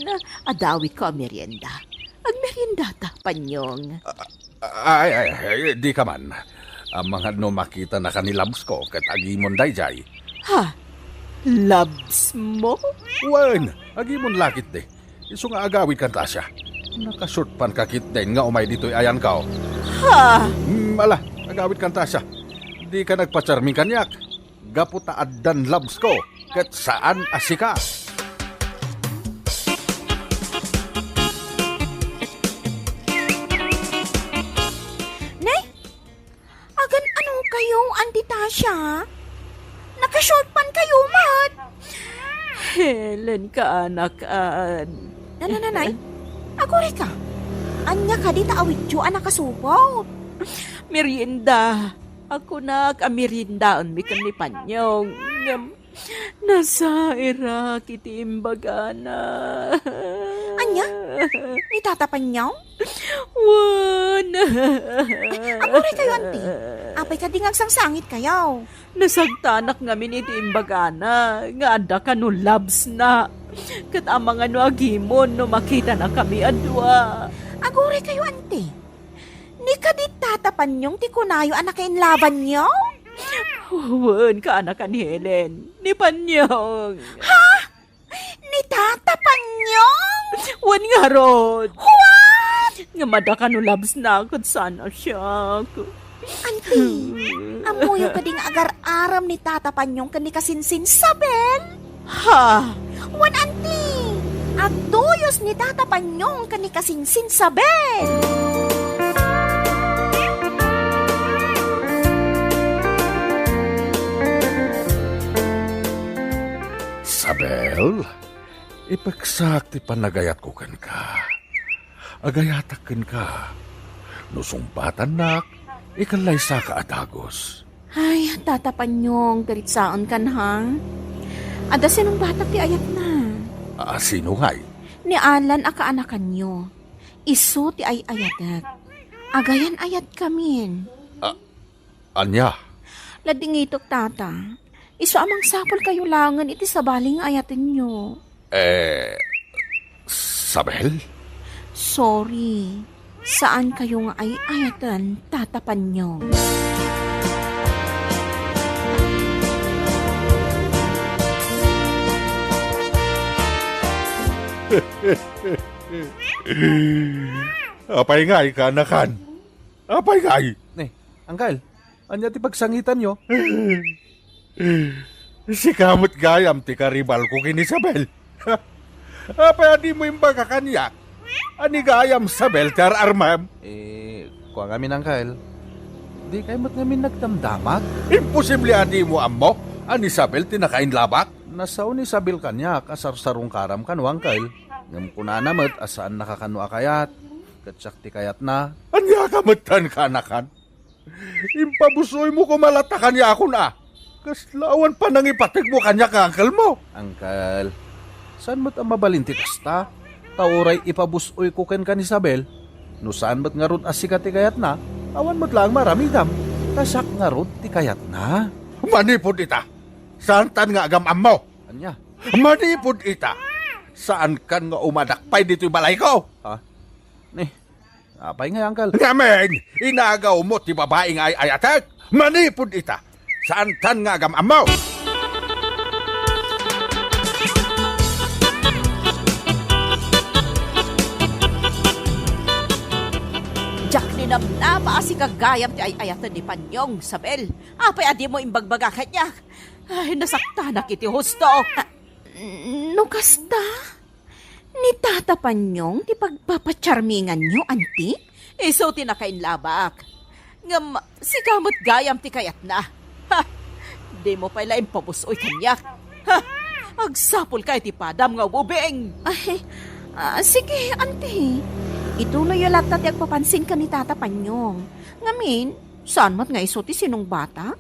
adawitko a merienda. Agmeriendata, Panyong. Ay, ay, ay, di ka man. Amangan no makitanaka ni Labs ko ket agimon daydiay. Ha? Labs mo? Wen, agimon la ketdi. Isu nga agawidkan, Tasha. Naka-short pant ka ketdin nga umay ditoy ayanko. Ha? Hmm, ala, agawidkan, Tasha. Dika nagpacharming kaniak. Gapu ta addan Labs ko, ket saan a sika. Ne? Agan-ano kayo, Auntie Tasha? Naka-short pant kayo met. Helen, kaanakan. Nanananay, aguray ka. Ania kadi ta awidyo a nakasupot? Merienda. Kunak a meriendaenmi ken ni Panyong. Ngem, nasairak iti imbagana. Ania? Ni Tata Panyong? Wen. Aguray kayo, Auntie. Apay kadi nga agsangsangit kayo? Nasagtanak ngamin iti imbagana nga adda kano labsna. Ket amangan no agimon no makitanakami a dua. Aguray kayo, Auntie. Ni kadi Tata Panyong ti kunayo a nakainlabanyo? Wen, kaanakan, Helen. Ni Panyong. Ha? Ni Tata Panyong? Wen ngarud. What? Nga madakano labsna ket saan a siak. Auntie, ammoyo kadi nga agar-aram ni Tata Panyong ken ni Kasinsin Sabel? Ha? Wen, Auntie, agtuyos ni Tata Panyong ken ni Kasinsin Sabel. Sabel, ipeksak ti panagayatko kenka. Agayatak kenka. No sungbatannak, ikalaysaka a dagus. Ay, Tata Panyong, piritsaenkan, ha? Adda sinungbatak ti ayatna. A, sino ngay? Ni Alan a kaanakanyo. Isu ti ay-ayatek. Agayan-ayatkamin. A, ania? Ladingitok, Tata. Isu a mangsapulkayo laengen iti sabali nga ayatenyo. Eh, Sabel? Sorry. Saankayo nga ay-ayaten, Tata Panyong. Apay ngay, kaanakan? Apay ngay? Ne, Uncle, ania ti pagsangitanyo? Sika met gayam ti karibalko ken ni Sabel. Apay a dimo imbaga kaniak a ni gayam Sabel ti ar-armem? Eh, kua ngamin, Uncle, dikay met ngamin nagdamdamag? Imposible a dimo ammo a ni Sabel ti nakainlabak? Nasao ni Sabel kaniak a sarsarungkaram kano, Uncle. Ngem kunana met a saannaka kano a kayat, ket siak ti kayatna. Ania ka metten, kaanakan? Impabus-oymo koma latta kaniakon a. Kasla awan panangipategmo kaniak nga uncle mo. Uncle, saan met a mabalin ti kasta? Ta uray ipabus-oyko kenka ni Isabel, no saan met ngarud a sika ti kayatna, awan met laeng maaramidam, ta siak ngarud ti kayatna. Manipud ita, saantan nga agam-ammo. Ania? Manipud ita, saankan nga umadak pay ditoy balayko. Ha? Ni, apay ngay, Uncle? Ngamin, inagawmo ti babai nga ay-ayatek. Manipud ita, saantan nga agam-ammo. Diak ninamnama a sika gayam ti ay-ayaten ni Panyong, Isabel. Apay a dimo imbagbaga kaniak? Ay, nasaktanak iti husto. Ah, no kasta? Ni Tata Panyong ti pagpapacharminganyo, anti? Isu ti nakainlabak. Ngem, sika met gayam ti kayatna. Ha! Dimo pay la impabus-oy kaniak. Ha! Agsapulka iti padam nga ububing! Ay, ah, sige, Auntie. Ituloyyo latta ti agpapansin ken ni Tata Panyong. Ngamin, saan met nga isu ti sinungbata?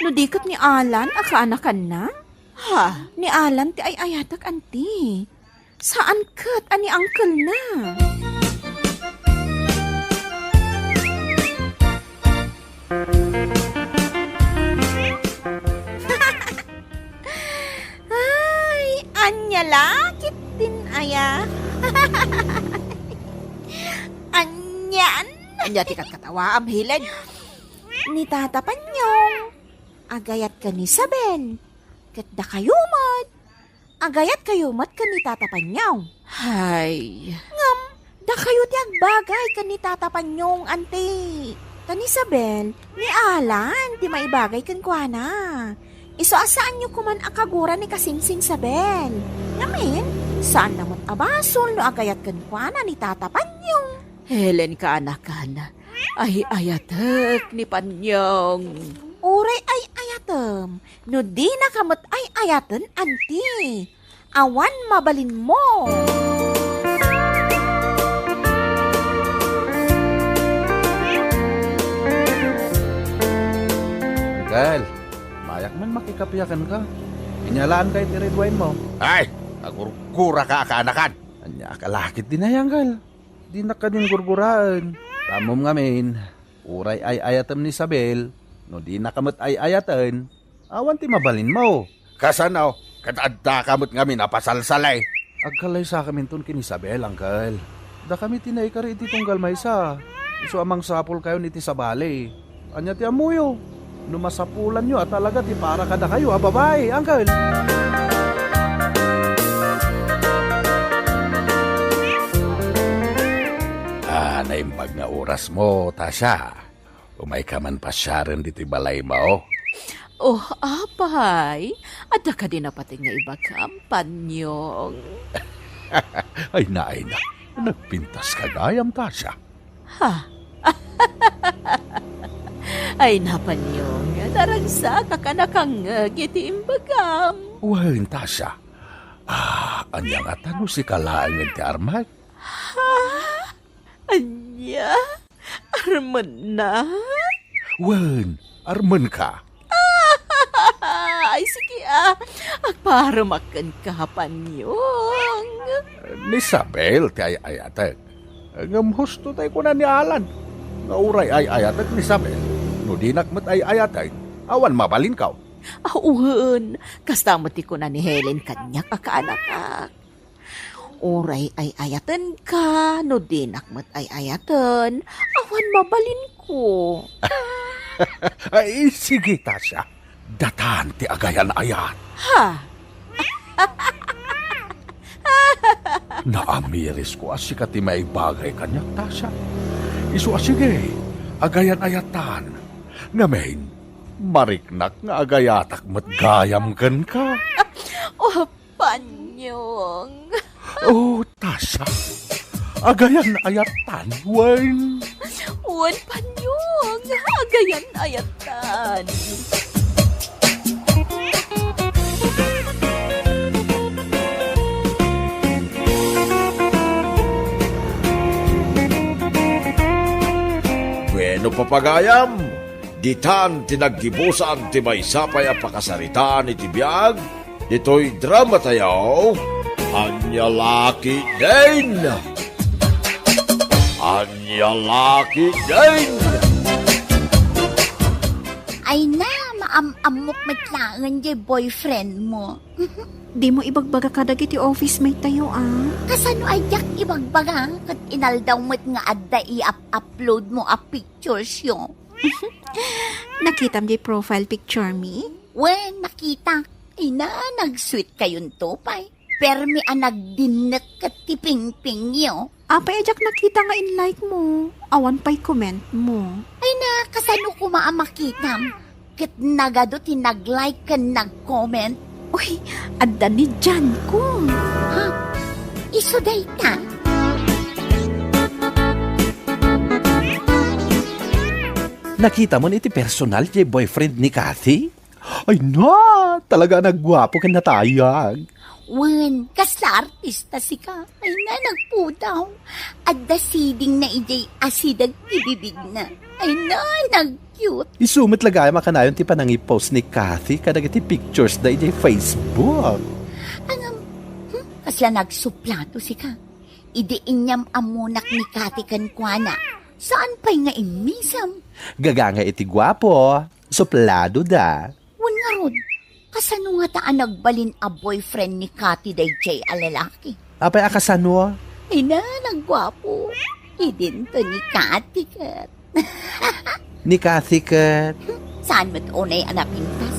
No di ket ni Alan a kaanakanna? Ha? Ni Alan ti ay-ayatek, Auntie. Saan ket a ni uncle-na. Ay, ania la ket din aya? Anian? Ania ti katkatawaam, Helen? Ni Tata Panyong, agayat ken ni Isabel. Ket dakayo met, agayatkayo met ken ni Tata Panyong. Hay. Ngem, dakayo ti agbagay ken ni Tata Panyong, Auntie. Tan Isabel, ni Alan ti maibagay kenkuana. Isu a saanyo koman a kagura ni Kasingsing Isabel. Ngamin, saanna met a basol no agayat kenkuana ni Tata Panyong. Helen, kaanakan, ay-ayatek ni Panyong. Uray ay-ayatem, no dinaka met ay-ayaten, Auntie. Awan mabalinmo. Uncle, mayak man makikapia kenka. Inyalaanka iti red wine mo. Ay, agurguraka a kaanakan. Ania ka lakit din ay, Uncle? Dinak kadin gurguraen. Tamom ngamin, uray ay-ayatem ni Isabel, no dinaka met ay-ayaten, awan ti mabalinmo. Kasano? Ket addaka met ngamin a pasalsali. Agkalaysakaminton ken Isabel, Uncle. Dakami ti naikari iti tunggal maysa. Isu a mangsapulkayon iti sabali. Ania ti ammoyo? No masapulanyo a talaga ti para kadakayo a babai, Uncle. Ah, naimbag nga oras mo, Tasha. Umayka man pasiaren ditoy balaymo. Oh, apay, adda kadi napateg nga ibagam, Panyong? Ay na, ay na. Nagpintas ka gayam, Tasha. Ha? Ay na, Panyong, naragsak a kanakangngeg iti imbagam. Wen, Tasha. Ah, ania ngata no sika laengen ti armek? Ha? Ania? Armenna? Wen, armenka. Ay, sige, ah. Agpaaremak kenka, Panyong. Ni Isabel ti ay-ayatek. Ngem husto tay kuna ni Alan nga uray ay-ayatek ni Isabel, no dinak met ay-ayaten, awan mabalinko. Ah, wen, kasta met ti kuna ni Helen kaniak a kaanakak. Uray ay-ayatenka, no dinak met ay-ayaten, awan mabalinko. Ay, sige, Tasha. Datan ti agayan-ayat. Ha? Naamirisko a sika ti maibagay kaniak, Tasha. Isu a sige, agayan-ayatan. Ngamin, mariknak nga agayatak met gayam kenka. Oh, Panyong. Oh, Tasha. Agayan-ayatan, wen. Wen, Panyong. Agayan-ayatan. Bueno, papagayam, ditan ti naggibusan ti maysa pay a pakasaritaan iti biag ditoy drama tayo, Ania La Ketdin! Ania La Ketdin! Ay na, maam-ammok met laeng jay boyfriend mo. Dimo ibagbaga kadagiti office mate tayo, ah. Kasano a diak ibagbaga ket inaldaw met nga adda i-up-upload mo a pictures yo? Nakitam jay profile picture mi? Wen, nakita. Ay na, nag-sweet kayonto pay. Permi a nagdinnek ket ti pingpingyo. Apay a diak nakita nga in-like mo? Awan pay comment mo. Ay na, kasano koma a makitam? Ket nagadu ti nag-like ken nag-comment. Uy, adda ni Jan ko. Ha? Isu dayta? Nakita mo iti personal ti boyfriend ni Kathy? Ay na, talaga a nagguapo ken natayag. Wen, kasla artista sika. Ay na, nagpudaw. Adda siding na idiay asideg ti bibigna. Ay na, nag-cute. Isu met la gayam a kanayon ti panangipost ni Kathy kadagiti pictures da idiay Facebook. Ngem, hmm, kasla nagsuplato sika. Idi inyam-ammonak ni Kathy kenkuana, saan pay nga immisem? Gaga nga iti guapo, suplado da. Wen ngarud, kasano ngata a nagbalin a boyfriend ni Kathy daydiay a lalaki? Apay a kasano? Ay na, nagguapo. Idinto ni Kathy ket. Ni Kathy ket. Saan met unay a napintas?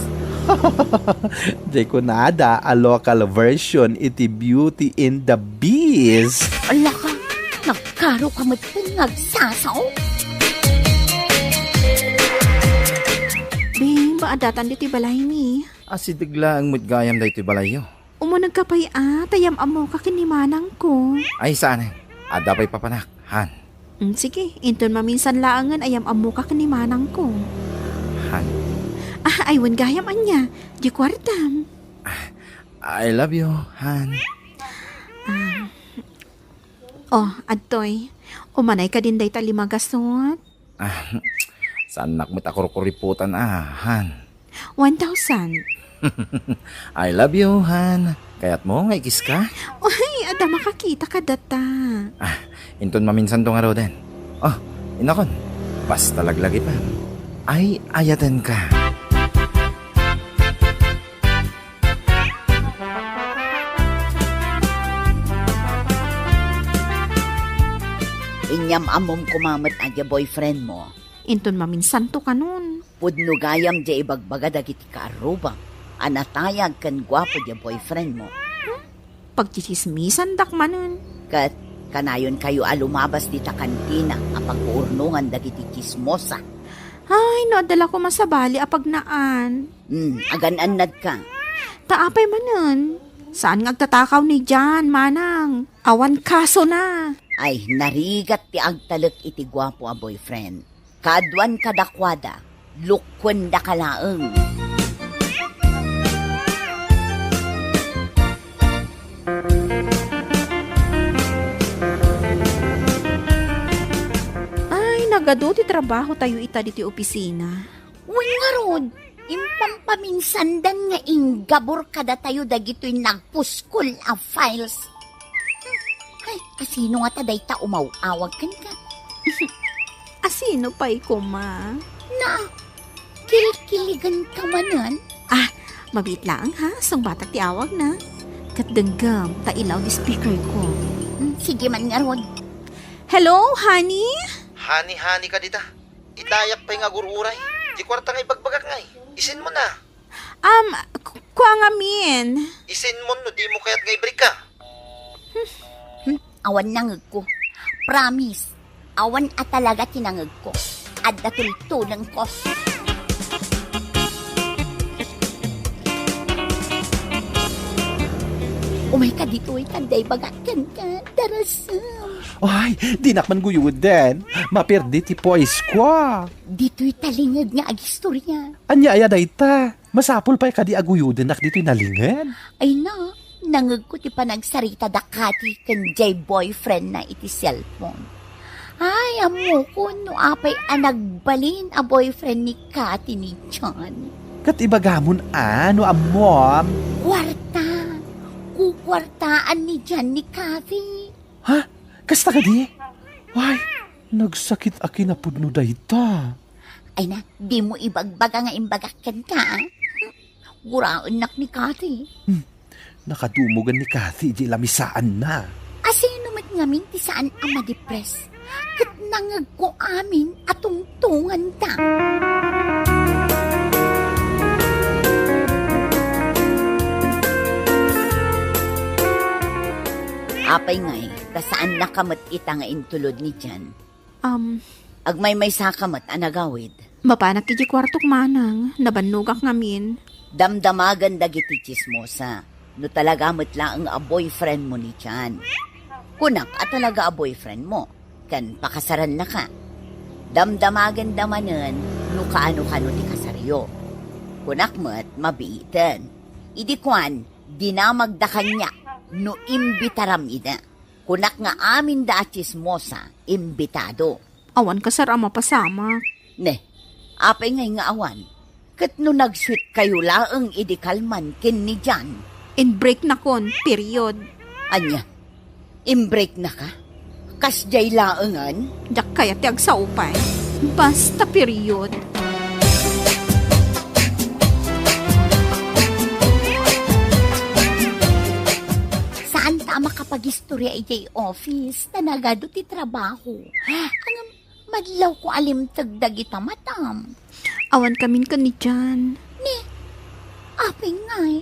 Diay kunada a local version iti Beauty and the Beast. Ala ka, nagkaro ka met ken nga agsasao. Bing, ba addatan ditoy balaymi? Asideg laeng met gayam daytoy balayyo. Umunegka pay a, ta yam-ammoka ken ni manangko. Ay, saan? Adda pay papanak, han. Mm, sige, inton maminsan laengen a yam-ammoka ken ni manangko. Han. Ah, ay, wen gayam ania, di kuartam. I love you, han. Ah. Oh, adtoy. Umanay ka din dayta lima gasut? Ah, saannak met a kurkuripotan, ah, han. One thousand. I love you, han. Kayatmo nga ikiska? Uy, adda makakita kadata. Ah, inton maminsanto ngaruden. Oh, inakon. Basta laglagipan. Ay, ayatenka. Inyam-ammom koma met a diay boyfriend mo. Inton maminsanto kanon. Pudno gayam diay ibagbaga dagiti kaarrubam a natayag ken guapo diay boyfriend mo. Hmm? Pagtsitsismisandak manen. Ket kanayonkayo a lumabas dita kantina a pagurnongan dagiti tsismosa. Ay, no adda la koma sabali a pagnaan. Hmm, agan-annadka. Ta apay manen? Saan nga agtatakaw ni Jan, manang? Awan kasona. Ay, narigat ti agtalek iti guapo a boyfriend. Kaaduan kadakuada, lukkuendaka laeng. Ay, nagadu ti trabahotayo ita ditoy opisina. Wen ngarud, impampaminsandan nga inggabur kadatayo dagitoy nagpuskol a files. Ay, asino ngata dayta umaw-awag kenka? Asino pay koma? Na, kilkiligenka manen? Ah, mabiit laeng ha, sungbatak ti awagna. Ket denggem, ta i-loudspeaker ko. Hmm, sige man ngarud. Hello, honey? Honey, honey ka dita. Itayak pay nga agur-uray. Di kuarta nga ibagbagak ngay. Isin mo na. Um, ku-, kua ngamin. Isin mo no di mo kayat nga ibrika. Hmm, awan nangegko. Promise. Awan a talaga ti nangegko. Adda tultulengko. Umayka ditoy, ta diay bagak kenka, darasem. Ay, dinak man guyuden. Maperdi ti poise ko. Ditoy talinged nga agistorya. Ania aya dayta? Masapul pay kadi a guyudennak ditoy nalinged? Ay na, nangegko ti panagsarita da Kathy ken diay boyfriend na iti cellphone. Ay, ammokon no apay a nagbalin a boyfriend ni Kathy ni John. Ket ibagamon a no ammom? Kuarta. Kukuartaan ni John ni Kathy. Ha? Kasta kadi? Ay, nagsakit a kinapudno dayta. Ay na, di mo ibagbaga nga imbagak kenka, ah. Guraennak ni Kathy. Hmm. Nakadumugan ni Kathy iti lamisaanna. Asino met ngamin ti saan a madipres? Ket nangegko amin a tungtunganta. Apay ngay, ta saannaka met ita nga intulod ni Jan? Um, agmaymaysaka met a nagawid. Mapanak iti kuartok manang, nabannogak ngamin. Damdamagen dagiti tsismosa. No talaga met laeng a boyfriend mo ni Jan. Kunak a talaga a boyfriend mo, ken pakasarannaka. Damdamagenda manen no kaano-kano ti kasaryo. Kunak met, mabiiten. Idi kuan, dinamagda kaniak no imbitaram ida. Kunak nga aminda a tsismosa, imbitado. Awan kasar a mapasamak. Ne, apay ngay nga awan? Ket no nagsuitkayo laeng idi kalman ken ni Jan? In-breaknakon, period. Ania? In-breaknaka? Kasdiay laengen? Diak kayat ti agsao pay. Basta, period. Saanta a makapagistorya idiay office, ta nagadu ti trabaho. Ngem, madlawko a limteg dagita matam. Awan kamin ken ni Jan. Ni, apay ngay?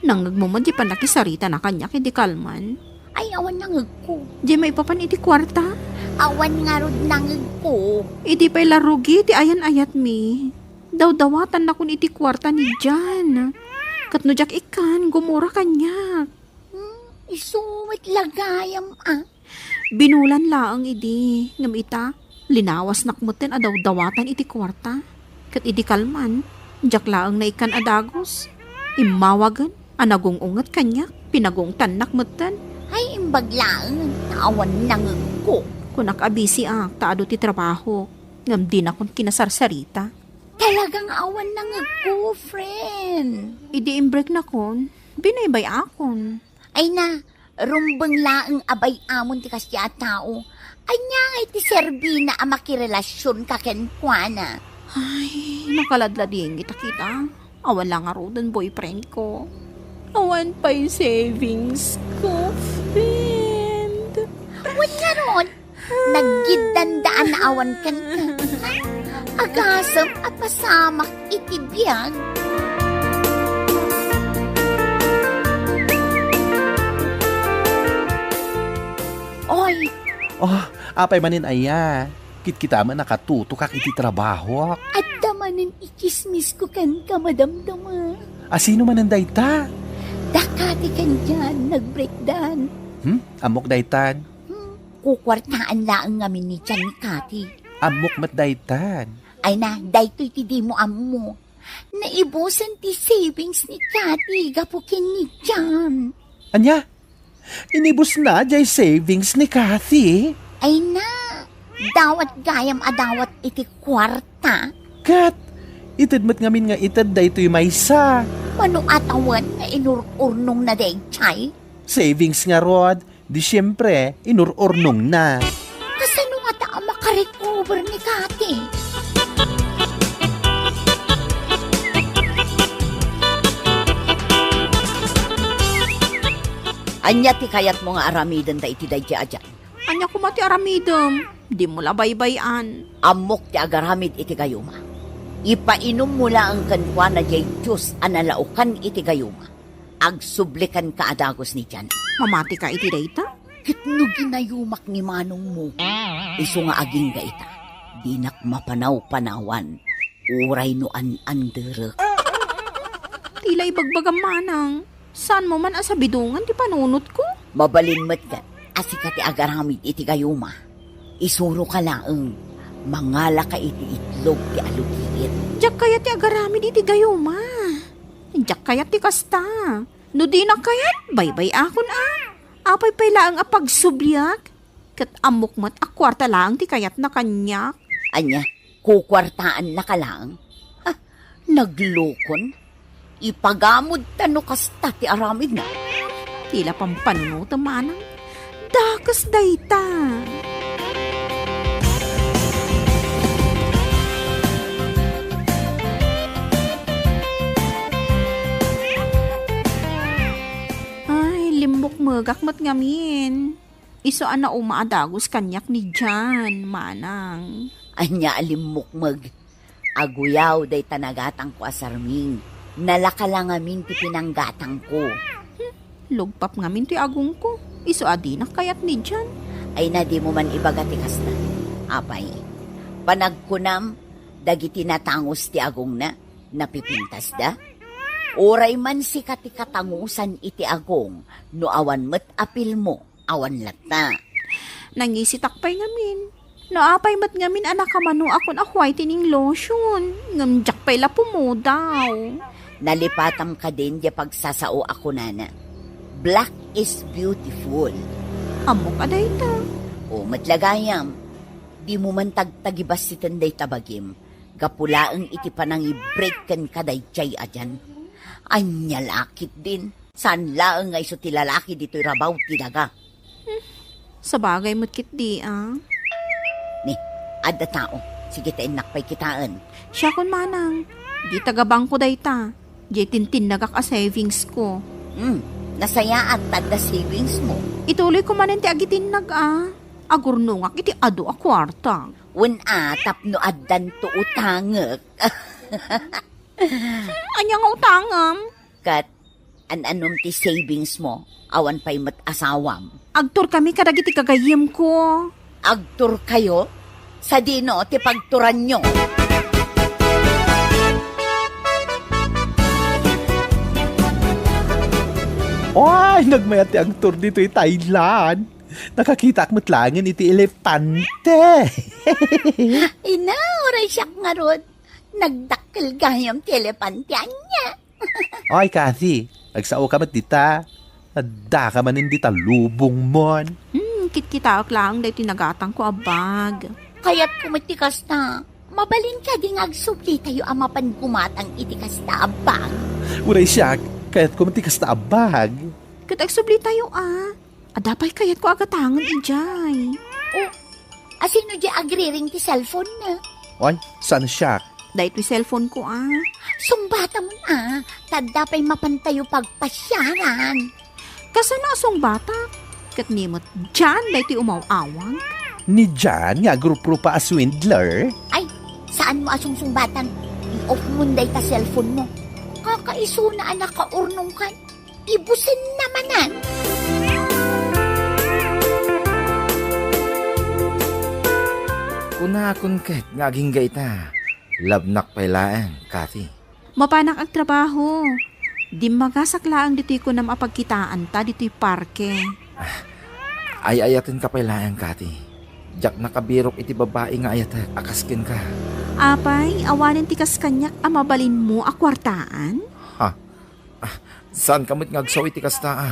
Nangngegmo met di pannakisaritana kaniak idi kalman? Ay, awan nangngegko. Di maipapan iti kuarta? Awan ngarud nangngegko. Idi pay la rugi ti ayan-ayatmi. Dawdawatannakon iti kuarta ni Jan. Ket no diak ikkan, gumura kaniak. Hmm, isu met la gayam, a. Binulan laeng idi, ngem ita, linawasnak metten a dawdawatan iti kuarta. Ket idi kalman, diak laeng naikkan a dagus. Immawagen a nagung-unget kaniak, pinagungtannak metten. Ay, imbag laeng, ta awan nangngegko. Kunak a bisiak, ta adu ti trabahok, ngem dinakon kinasarsarita. Talaga nga awan nangngegko, friend. Idi in-breaknakon, binaybay-akon. Ay na, rumbeng laeng a bay-amon ti kasdiay a tao. Ania ngay ti serbina a makirelasionka kenkuana? Ay, nakaladladingit a kita. Awan la ngaruden boyfriendko. Awan pay savingsko, friend. Wen ngarud, naggiddandaan a awan kenka. Agasem a pasamak iti biag. Oy! Oh, apay manen aya? Kitkitaem a nakatutokak iti trabahok. Adda manen itsismisko kenka, madamdama. A, sino manen dayta? Daka ti ken Jan nag-breakdan. Hmm? Ammok daytan? Hmm, kukuartaan laeng ngamin ni Jan ni Cathy. Ammok met daytan. Ay na, daytoy ti dimo ammo. Naibusen ti savings ni Cathy gapu ken ni Jan. Ania? Inibusna jay savings ni Cathy? Ay na, dawat gayam a dawat iti kuarta. Ket, ited met ngamin nga ited daytoy maysa. Mano a tawen nga inur-urnongna dayjay? Savings ngarud, di siempre, inur-urnongna. Kasano ngata a makarecover ni Cathy? Ania ti kayatmo nga aramiden ta iti daydi a Jan? Ania koma ti aramidem? Dimo la baybay-an. Ammok ti agaramid iti gayuma. Ipainommo laeng kenkuana jay juice a nalaokan iti gayuma. Agsublikanka a dagus ni Jan. Mamatika iti dayta? Ket no ginayumak ni manongmo, isu nga agingga ita, dinak mapanawpanawan, uray no an-anderek. Ti la ibagbagam, manang, saanmo man a sabidongan ti panunotko? Mabalin met ket a sika ti agaramid iti gayuma. Isuroka laeng, mangalaka iti itlog ti alugiit. Diak kayat ti agaramid iti gayuma. Diak kayat ti kasta. No dinak kayat, baybay-akon a. Apay pay laeng a pagsubliak? Ket ammok met a kuarta laeng ti kayatna kaniak. Ania, kukuartaannaka laeng? Ah, naglukon? Ipagamodta no kasta ti aramidna. Ti la pampanunotem, manang. Dakes dayta. Ay, limmukmegak met ngamin. Isu a nauma a dagus kaniak ni Jan, manang. Ania a limmukmeg? Aguyaw dayta nagatangko a sarming. Nalaka la ngamin ti pinanggatangko. Hmm, lugpap ngamin ti agongko. Isu a dinak kayat ni Jan. Ay na, dimo man ibaga ti kasta. Apay, panagkunam, dagiti natangus ti agongna, napipintasda? Uray man sika ti katangusan iti agong, no awan met apilmo, awan latta. Nangisitak pay ngamin. No apay met ngamin a nakamano a kun a whitening lotion, ngem diak pay la pumudaw. Nalipatam kadin diay pagsasao a kunana, "Black is beautiful." Ammok a dayta. O met la gayam, dimo man tagtagibassiten dayta bagim, gapu laeng iti panangibreak kenka daydiay a Jan. Ania la ketdin, saan laeng nga isu ti lalaki ditoy rabaw ti daga. Sabagay met ketdi a. Ni, adda tao. Sige ta innak pay kitaen. Siakon manang. Di taga bangko dayta. Diay tintinnagak a savings ko. Hmm, nasayaat ta adda savings mo. Ituloy ko manen ti agitinnag a. Agurnongak iti adu a kuarta. Wen a, tapno addanto utangek. Hmm, ania nga utangam? Ket an-anom ti savings mo, awan pay met asawam. Agturkami kadagiti gagayyemko. Agturkayo? Sadino ti pagturanyo? Ay, nagmayat ti agtur ditoy Thailand. Nakakitaak met laengen iti elepante. Ina, uray siak ngarud. Nagdakkel gayam ti elepante ania. Oy, Kathy, agsao ka met dita. Addaka manen dita lubongmon. Hmm, kitkitaek laeng daytoy nagatangko a bag. Kayatko met ti kasta. Mabalin kadi nga agsublitayo a mapan gumatang iti kasta a bag? Uray siak, kayatko met ti kasta a bag. Ket agsublitayo a. Adda pay kayatko a gatangen idiay. O, asino diay agriring ti cellphone na? Oy, saan siak? Daytoy cellphone ko a. Sungbatamon a, ta adda pay mapantayo pagpasiaran. Kasano a sungbatak? Ket ni met Jan daytoy umaw-awag? Ni Jan nga agruprupa a swindler? Ay, saan mo a sungsungbatan? I-off mon dayta cellphone mo. Kakaisuna a nakaurnongkan. Ibusen na manen. Kunakon ket nga agingga ita. Labnak pay laeng, Kathy. Mapanak agtrabaho. Dimmagasak laeng ditoy kunam a pagkitaanta ditoy parke. Ay-ayatenka pay laeng, Kathy. Diak nakabirok iti babai nga ayatek a kas kenka. Apay, awanen ti kas kaniak a mabalinmo a kuartaan? Ha? Ah, saanka met nga agsao iti kasta a.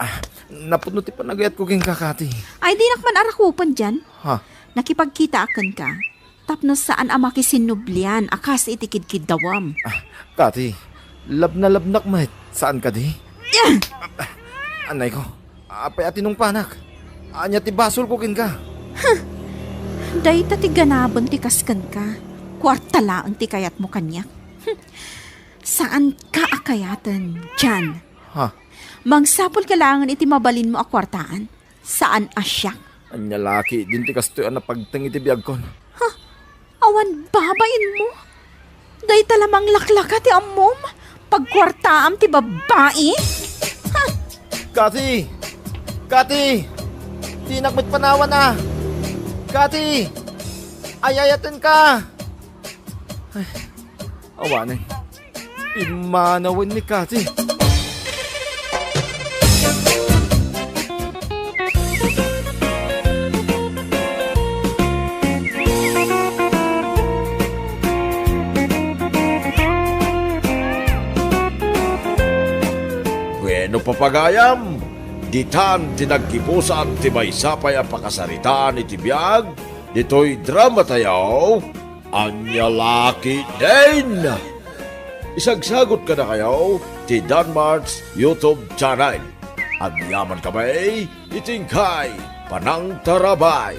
Ah, napudno ti panagayatko kenka, Kathy. Ay, dinak man arakupen dian. Ha? Nakipagkitaak kenka. Tapno saan a makisinnublian a kas iti kidkiddawam. Ah, Kathy, labnalabnak met, saan kadi? Ah! Ah, anay ko, apay a tinungpanak? Ania ti basolko kenka? Huh! Dayta ti ganaben ti kas kenka. Kuarta laeng ti kayatmo kaniak. Hmm. Saanka a kayaten, Jan. Ha? Mangsapulka laengen iti mabalinmo a kuartaan. Saan a siak. Ania la ketdin ti kastoy a napagteng iti biagkon? Ha? Awan babainmo? Dayta la manglaklaka ti ammom? Pagkuartaam ti babai? Ha? Kathy! Kathy! Dinak met panawan a! Kathy! Ay-ayatenka! Ay, awanen. Pimmanawen ni Kathy. Bueno, papagayam, ditan ti naggibusan ti maysa pay a pakasaritaan iti biag ditoy drama tayo. Ania la ketdin? Isagsagot kadakayo ti Danmart's YouTube channel. Agyamankami iti inkay panangtarabay.